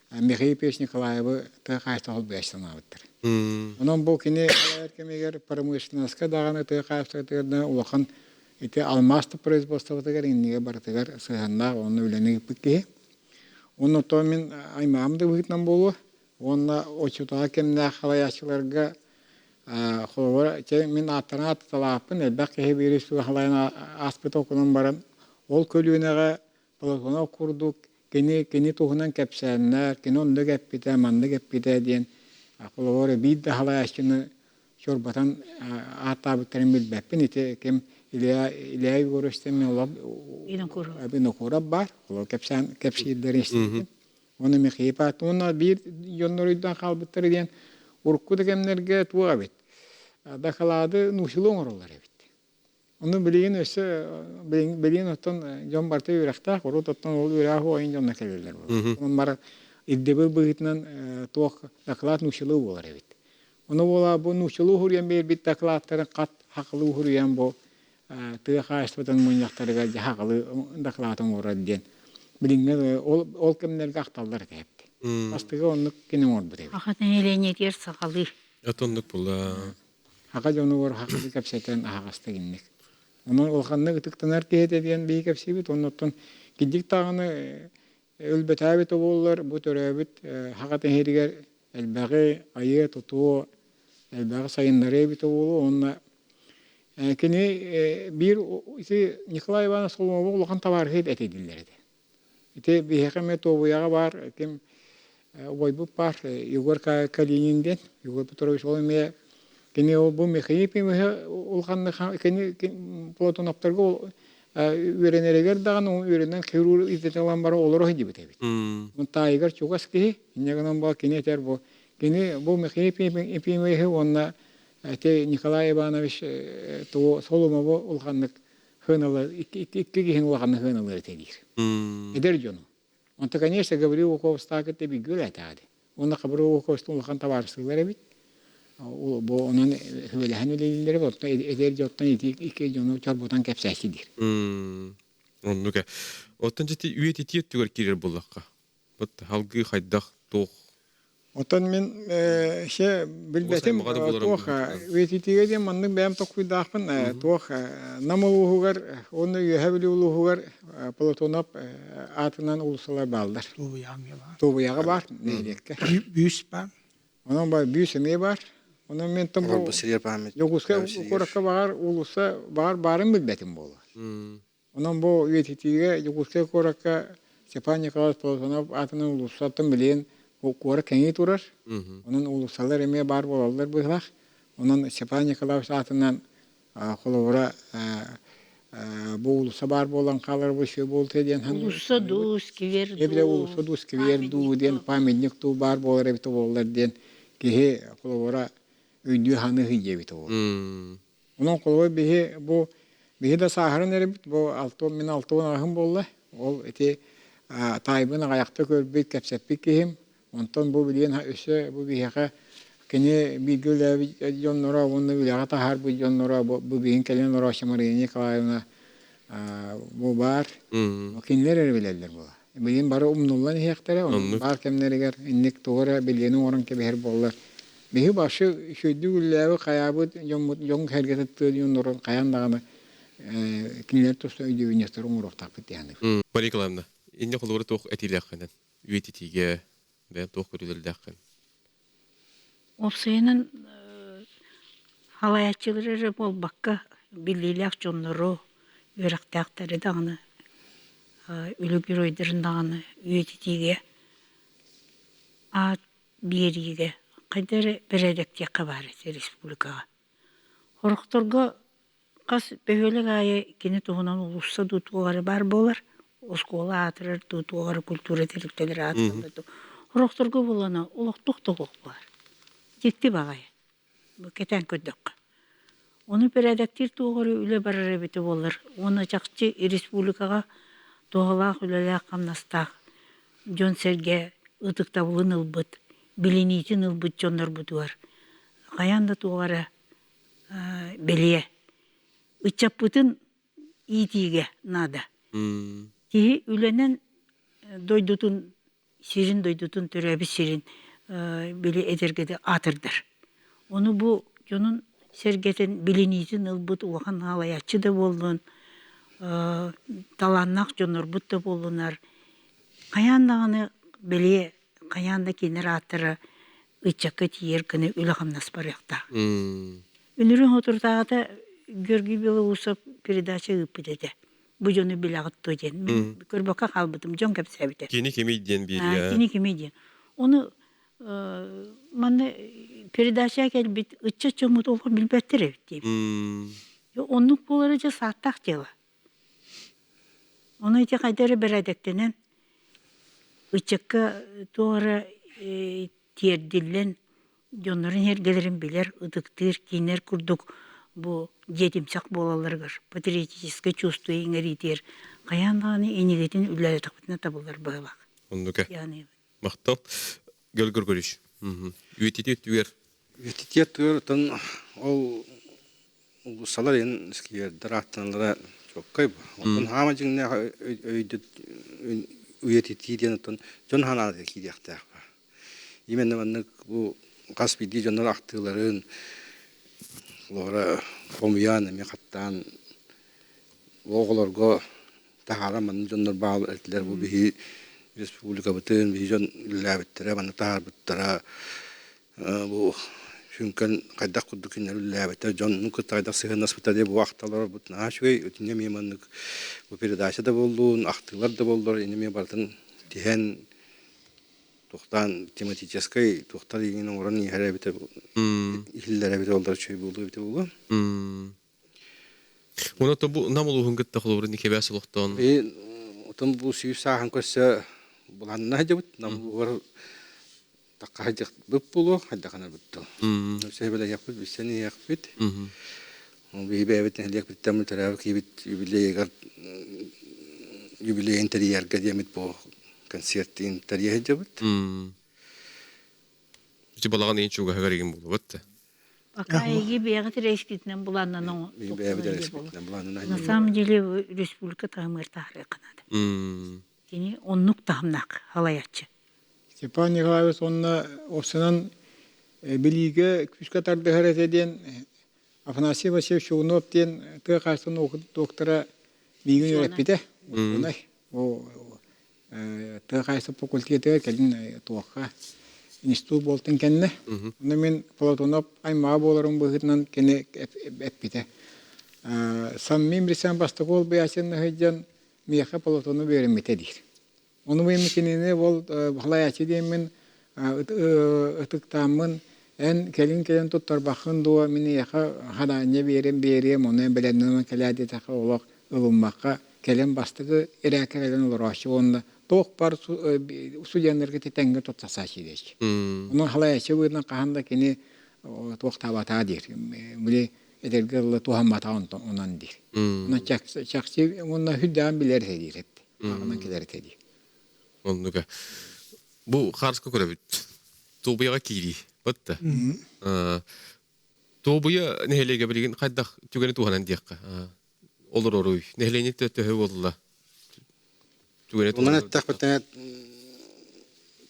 Михаил Петрович Николаевы тыа хаһаайыстыба холбуйааччы анаабыттар. Онон бу кини кэмигэр промышленноска даҕаны тыа хаһаайыстыбатыгар улахан ити алмаас производствотыгар иннигэ барытыгар сыһыаннаах уонна үлэни ыыппыт киһи. Онно то мин аймаҕым да быһыытынан буолуо уонна оччотооҕу кэмнээх халайааччыларга Холобура, чэ, мин ааттарын ааттаталаахпын, элбэх киһи биир суохалайан ааспыт окунан баран, ол көлүөнэҕэ Платонов курдук кини кини туһунан кэпсээннэр, кини оннук эппитэ, маннык эппитэ диэн холобура биир да халайааччыны чорботон ааттаабыттарын билбэппин. Ити ким Илья Илья Егоровичтан мен олох Винокуров баар, олор кэпсээн кэпсиирдэрин истибитим. Уонна Михаил уонна биир дьоннор өйдөөн хаалбыттара диэн урукку да кэмнэргэ туох эбит дакылаады нууччалыы оҥороллор эбит. Ону билигин өссө билигин оттон дьон барыта үөрэхтээх, урут оттон ол үөрээх ойун дьонно кэлэллэр. Онон бары ирдэбил быһыытынан туох дакылаат нууччалыы буолар эбит. Ону буола бу нууччалыы уһуруйан биэрбит дакылааттарын хат хахылыы уһуруйан бу тыа хаһаайыстыбатын мунньахтарыгар дьаһаҕылыы дакылаат оҥорор диэн билиҥҥи ол ол кэмнэргэ ахталлар этэ эбит. Бастакы оннук кини оҥорбут эбит. Аха нэһилиэнньэтигэр сахалыы. Это оннук була. Аха дьонугар хахылыы кэпсэтэн аһаҕастык инник. Онон улаханнык ытыктанар киһи диэн биһи кэпсиибит. Оннуттан киддик даҕаны өлбөтөөбүт буоллар бу төрөөбүт хаха тэһииригэр элбэҕи айыа-тутуо, элбэҕи сайыннарыа эбитэ буолуо уонна кини биир ити Николай Иванович Соломову улахан табаарыһы этэ дииллэр этэ. Ити биһиэхэ эмиэ Туобуйаҕа баар ким убайбыт баар Егор Калинин диэн Егор Петрович ол эмиэ кини ол бу Михаил Ефимович улаханнык кини Платоновтарга үөрэнэригэр даҕаны үөрэнэн хирург идэтин ылан баран олоро сылдьыбыт эбит. Таайыгар чугас киһи, инньэ гынан бу кини этэр бу кини бу Михаил Ефимовиһы уонна ити Николай Иванович тугу Соломову улаханнык хыналар икки киһини улаханнык хыналар этэ диир. Эдэр дьону. Онто, конечно, Гаврил Луковстаах кытта бииргэ үлэлээтэҕэ Уонна Хабыров Луковстуун улахан табаарыстыылар эбит. Бу онон сүбэлэһэн үлэлииллэр эбит. Оттон эдэр дьонтон ити икки дьону чорботон кэпсээччи диир. Оннук ээ. Оттон дьити үйэтитии өттүгэр киирэр буоллахха. Вот халгыы хайдах туох. Оттон мин ще билбэтим туох үйэтитиигэ диэн маннык бэйэм толкуйдаахпын туох Нам улууһугар уонна Үөһээ Бүлүү улууһугар Платонов аатынан уулуссалар бааллар. Туобуйаҕа баар нэһилиэккэ. Бүүс баар. Онон баар бүүс эмиэ баар. Онон мен бу Дьокуускай куоракка баҕар уулусса баҕар баарын билбэтим буолла. Онон бу үйэтитиигэ Дьокуускай куоракка Степан Николаевич Платонов аатынан уулуссаттан билигин куорат кэҥии турар. Онон уулуссалар эмиэ баар буолаллар быһыылаах. Онон Степан Николаевич аатынан холобура бу уулусса баар буолан хаалар бу үчүгэй буолуо диэн Уулусса дуу, сквер дуу, уулусса дуу, сквер дуу диэн памятник дуу баар буолар эбитэ буоллар диэн киһи холобура өйдүү саныы диэбитэ буолар. Онон холобур биһи бу биһи да сааһыран эрэбит бу алта мин 68 буолла. Ол ити таайбын аҕайахта көрбүт, кэпсэппит киһим. Онтон бу билигин өссө бу биһиэхэ кини бииргэ үлэлээбит дьонноро уонна үлэҕэ таһаарбыт дьонноро бу, бу биһин кэлин олорооччу Мария Николаевна бу баар. Кинилэр эрэ билэллэр буола. Билигин бары умнуллан иһиэхтэрэ, онон баар кэмнэригэр инник тугу эрэ билиэни оҥорон кэбиһэр буоллар Биһи башы үчүгэйдик үлэлээбит хайаабыт дьоммут дьон сэргэтэ дьоннорун хайаан даҕаны кинилэр туста өйдөбүнньүктэр оҥоруохтаахпыт диэн. Мария Николаевна, инньэ холобура туох этиилээххинэн үйэтитиигэ бэйэм туох көрүүлэрдээххин? Уопсайынан халайааччылары эрэ буолбакка, биллиилээх дьоннору, үөрэхтээхтэри даҕаны, үлэ геройдарын даҕаны үйэтитиигэ аат биэриигэ хайда эрэ бэрээдэктиэххэ баар этэ республикаҕа. Сорохторго хас бөһүөлэк аайы кини туһунан уулусса дуу туох эрэ баар буолар, оскуола аатырар дуу туох эрэ культура тэрилтэлэрэ аатыраллар дуу. Сорохторго буоллаҕына олохтоох да суох баар. Дьикти баҕайы. Бу кэтээн көрдөххө. Ону бэрээдэктиир туох эрэ үлэ барар эбитэ буоллар уонна чахчы республикаҕа туһалаах үлэлээх-хамнастаах дьон-сэргэ ытыктабылын ылбыт, билиниитин ылбыт дьоннорбутугар хайаан да туох эрэ бэлиэ ыччаппытын иитиигэ наада. Киһи үлэнэн дойдутун сирин дойдутун төрөөбүт сирин били эдэргэде аатырдар. Ону бу дьонун сэргэтин билиниитин ылбыт улахан хаалайааччы да буоллун, талааннаах дьоннорбут да буоллунар, хайаан даҕаны бэлиэ хайаан да кинилэр ааттара ыччакка тиийэр гына үлэ-хамнас барыахтаах. Үнүрүүн соторутааҕыта Георгий Белоусов передача ыыппыт этэ. Бу дьону билэҕит дуо диэн. Мин көрбөккө хаалбытым, дьон кэпсээбитэ. Кини кимий диэн биэрии. Кини кимий диэн. Ону манна передача кэлбит ыччат дьоммут олох билбэттэр эбит диэбит. Оннук буолара дьэ сааттаах дьыала. Ону ити хайда эрэ бэрээдэктэнэн ыччакка туох эрэ тиэрдиллэн дьоннорун эргэлэрин билэр, ытыктыыр, киинэр курдук бу дьиэтимсэх буолалларыгар патриотическое чувство иҥэриитигэр хайаан даҕаны инигитин үлэлэтэхпитинэ табыллар быһыылаах. Оннук. Махтал. Георгий Григорьевич, үйэтитии өттүгэр Үйэтитии өттүгэр оттон ол улуссалар ин сквердэр ааттаналлара чуолкай бу. Оттон хаама дьиҥнээх өйдөт үйэтитии диэн оттон дьон ханаата киириэхтээх ба. Именно маннык бу хас биирдии дьоннор ахтыыларын олоро хомуйан эмиэ хаттаан оҕолорго таһааран маннык дьоннор баал этилэр бу биһи республикабытын биһи дьон үлэлээбиттэрэ манна таһаарбыттара бу сүҥкэн хайдах курдук кинилэр үлэлээбитэ дьонну кытта хайдах сыһыаннаспыта диye бу ахталар бут наһаа үчүгэй итиннэ эмиэ маннык бу передача да буоллун ахтыылар да буоллар ини эмиэ барытын тиһэн туохтаан тематическай туохтар иҥин оҥорон иһэр эбитэ иһиллэр эбитэ буоллар үчүгэй буолуо эбитэ буолуо. Уонна бу Нам улууһун кытта холобурун иккэбээс олохтоон Отон бу сүүс сааһын көрсө буланна сылдьабыт. Нам улууһугар такка сылдьыбыт буолуо, хайдахына бутту. Сөбүлэһиэхпит, билсэн иһиэхпит. Биһи бэйэбит нэһилиэкпиттэн төрөөбүт киһибит юбилейыгар юбилейын тэрийэргэ диэммит бу концертин тэрийэ сылдьабыт. Ити балаҕан ыйын чугаһыгар игин буолубат да. Пока эйги бэйэҕит рейскитинэн булааннан На самом деле республика таһымыгар таһаарыахха наада. Кини оннук таһымнаах халайааччы. Степан Николаевич уонна уопсайынан билиигэ күүскэ тардыһар этэ диэн Афанасий Васильевич Чугунов диэн тыа хаһаайыстыбатын доктора миигин үөрэппитэ. Учуонай. Ол тыа хаһаайыстыба факультетыгар кэлин туохха институт буолтун кэннэ. Онно мин Платонов аймаҕа буоларым быһыытынан кини эппитэ. Саммим Рисян бастакы олбуйааччыны сылдьан миэхэ Платону үөрэммитэ диир. Ону мин кинини ол баһылайааччы диэммин ытыктааммын эн кэлин кэлэн туттарбаххын дуо мин эйиэхэ хадаанньа биэриэм биэриэм ону эн бэлэмнэнэн кэлээ диэтэххэ олох ылыммакка кэлэн бастакы ирээккэ кэлэн олорооччу уонна туох бар студеннарга тэҥҥэ туттарсааччы диэччи. Онон халайааччы быһыытынан хаһан да кини туохтаабатаа диир. Били эдэргэ ыла туһамматаҕа онон диир. Онон чахчы уонна үрдээн билэр этэ диир этэ. Ааҕынан кэлэр этэ дии. Оннуга. Бу хаарыска көрөбүт. Туобуйаҕа киирии. Батта. Туобуйа нэһилиэгэ билигин хайдах түгэни туһанан диэххэ. Олороруй. Нэһилиэнньэ төһө буолла? Түгэни Онон эттэхпитинэ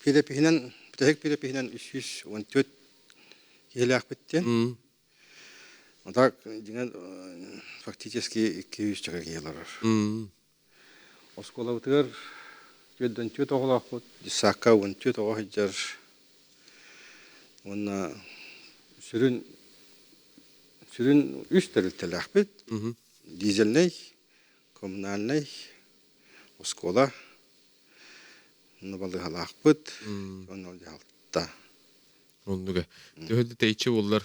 пилепиһинэн бүтэһик пилепиһинэн 314 киһилээхпиттэн. А так, дьиҥэр, фактически 200 чака киһи олорор. Оскуолабытыгар түөртэн түөрт оҕолоохпут, дьыссаакка 14 оҕо сылдьар. Уонна сүрүн сүрүн үс тэрилтэлээхпит. Дизельнэй, коммунальнай, оскуола, уонна балыыһалаахпыт, уонна дьаһалта. Оннуга. Төһө да тэйиччи буоллар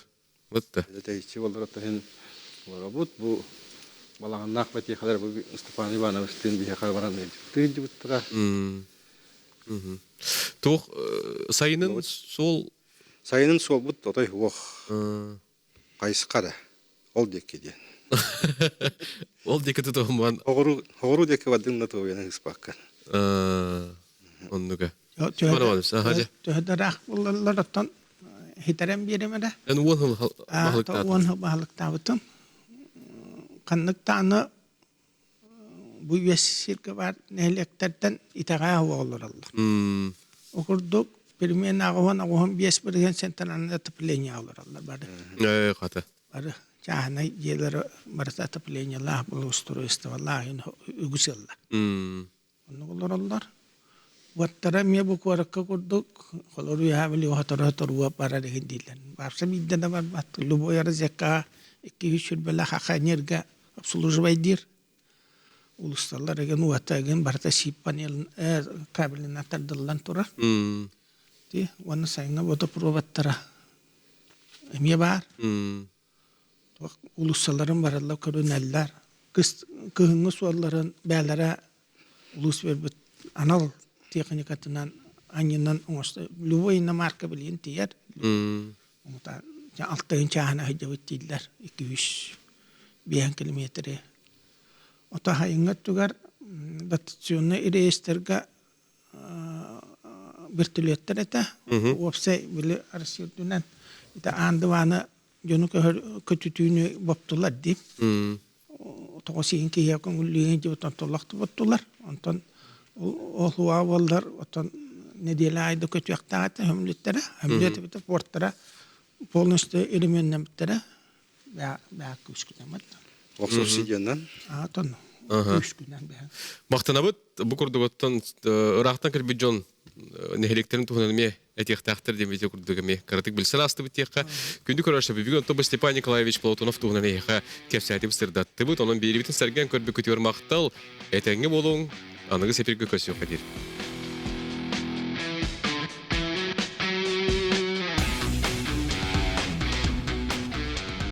Бытта. Тэйиччи буоллар иһин олоробут. Бу балаҕаннаах бэтиэхэлэр бу Степан Ивановичтыын биһиэхэ баран ыалдьыбыттара. Туох сайынын суол Сайынын суолбут отой суох. Хайысха да. Ол диэки диэн. Ол диэки тутуһумман. Оҕуруу диэки бардыҥ да туойан ыспаккын. Оннуга. Төһө да ыраах буолаллар оттон хитэрэн биэрим эрэ. Эн уон сыл баһылыктаатым. Уон сыл баһылыктаабытым. Ханнык даҕаны бу үөс сиргэ баар нэһилиэктэртэн итэҕээх олороллор. Ол курдук примерно 85% центральное отопление олороллор бары. Хата. Бары чааһынай дьиэлэр барыта отоплениелаах, благоустройстволаах үгүс ыаллар. Оннук олороллор. Уоттара эмиэ бу куоракка курдук холору үөһээ били сотору-сотору уот барар иһин дииллэр. Барса биирдэ да барбат. Любой розеткаҕа 200 сүүрбэлээх АХ-энерго обслуживайдыыр. Улуусталар эгин уота эгин барыта сип панелын кабелынан тардыллан турар. Ти уонна сайыҥҥы водопроводтара эмиэ баар. Уулуссаларын баралла көрүнэллэр. Кыһыҥҥы суолларын бээлэрэ улуус биэрбит анал техникатынан анньынан оҥосто любой иномарка билигин тиийэр. Алтайын чааһына сылдьабыт дииллэр 205 километри. Ото сайыҥҥы өттүгэр дотационнай реестргэ вертолеттар этэ. Уопсай били Россия үрдүнэн ити аан дыбааны дьону көтүтүүнү боптулар дии. Тоҕо сиин киһиэхэ көҥүллүүһүн диэбит онтон боттулар. Онтон ол уа буоллар оттон нэдиэлэ аайы да көтүөхтээх этэ хөмлүттэрэ. Хөмлүөт эбитэ портара полностью ремоннаммыттара. Баа күүскүнэн Ол субсидиянан? Отон күүскүнэн бэһэн. Махтанабыт бу курдук оттон ыраахтан кэлбит дьон нэһилиэктэрин туһунан эмиэ этиэхтээхтэр диэн видео курдук эмиэ кыратык билсэн аастыбыт диэххэ. Күндү көрөөччү бүгүн оттон Степан Николаевич Платонов туһунан эһиэхэ кэпсээтибит сырдаттыбыт. Онон биэрибитин сэргээн көрбүккүтүгэр махтал. Этэҥҥэ буолуҥ. Аныгы сепиргэ көрсүөххэ диир.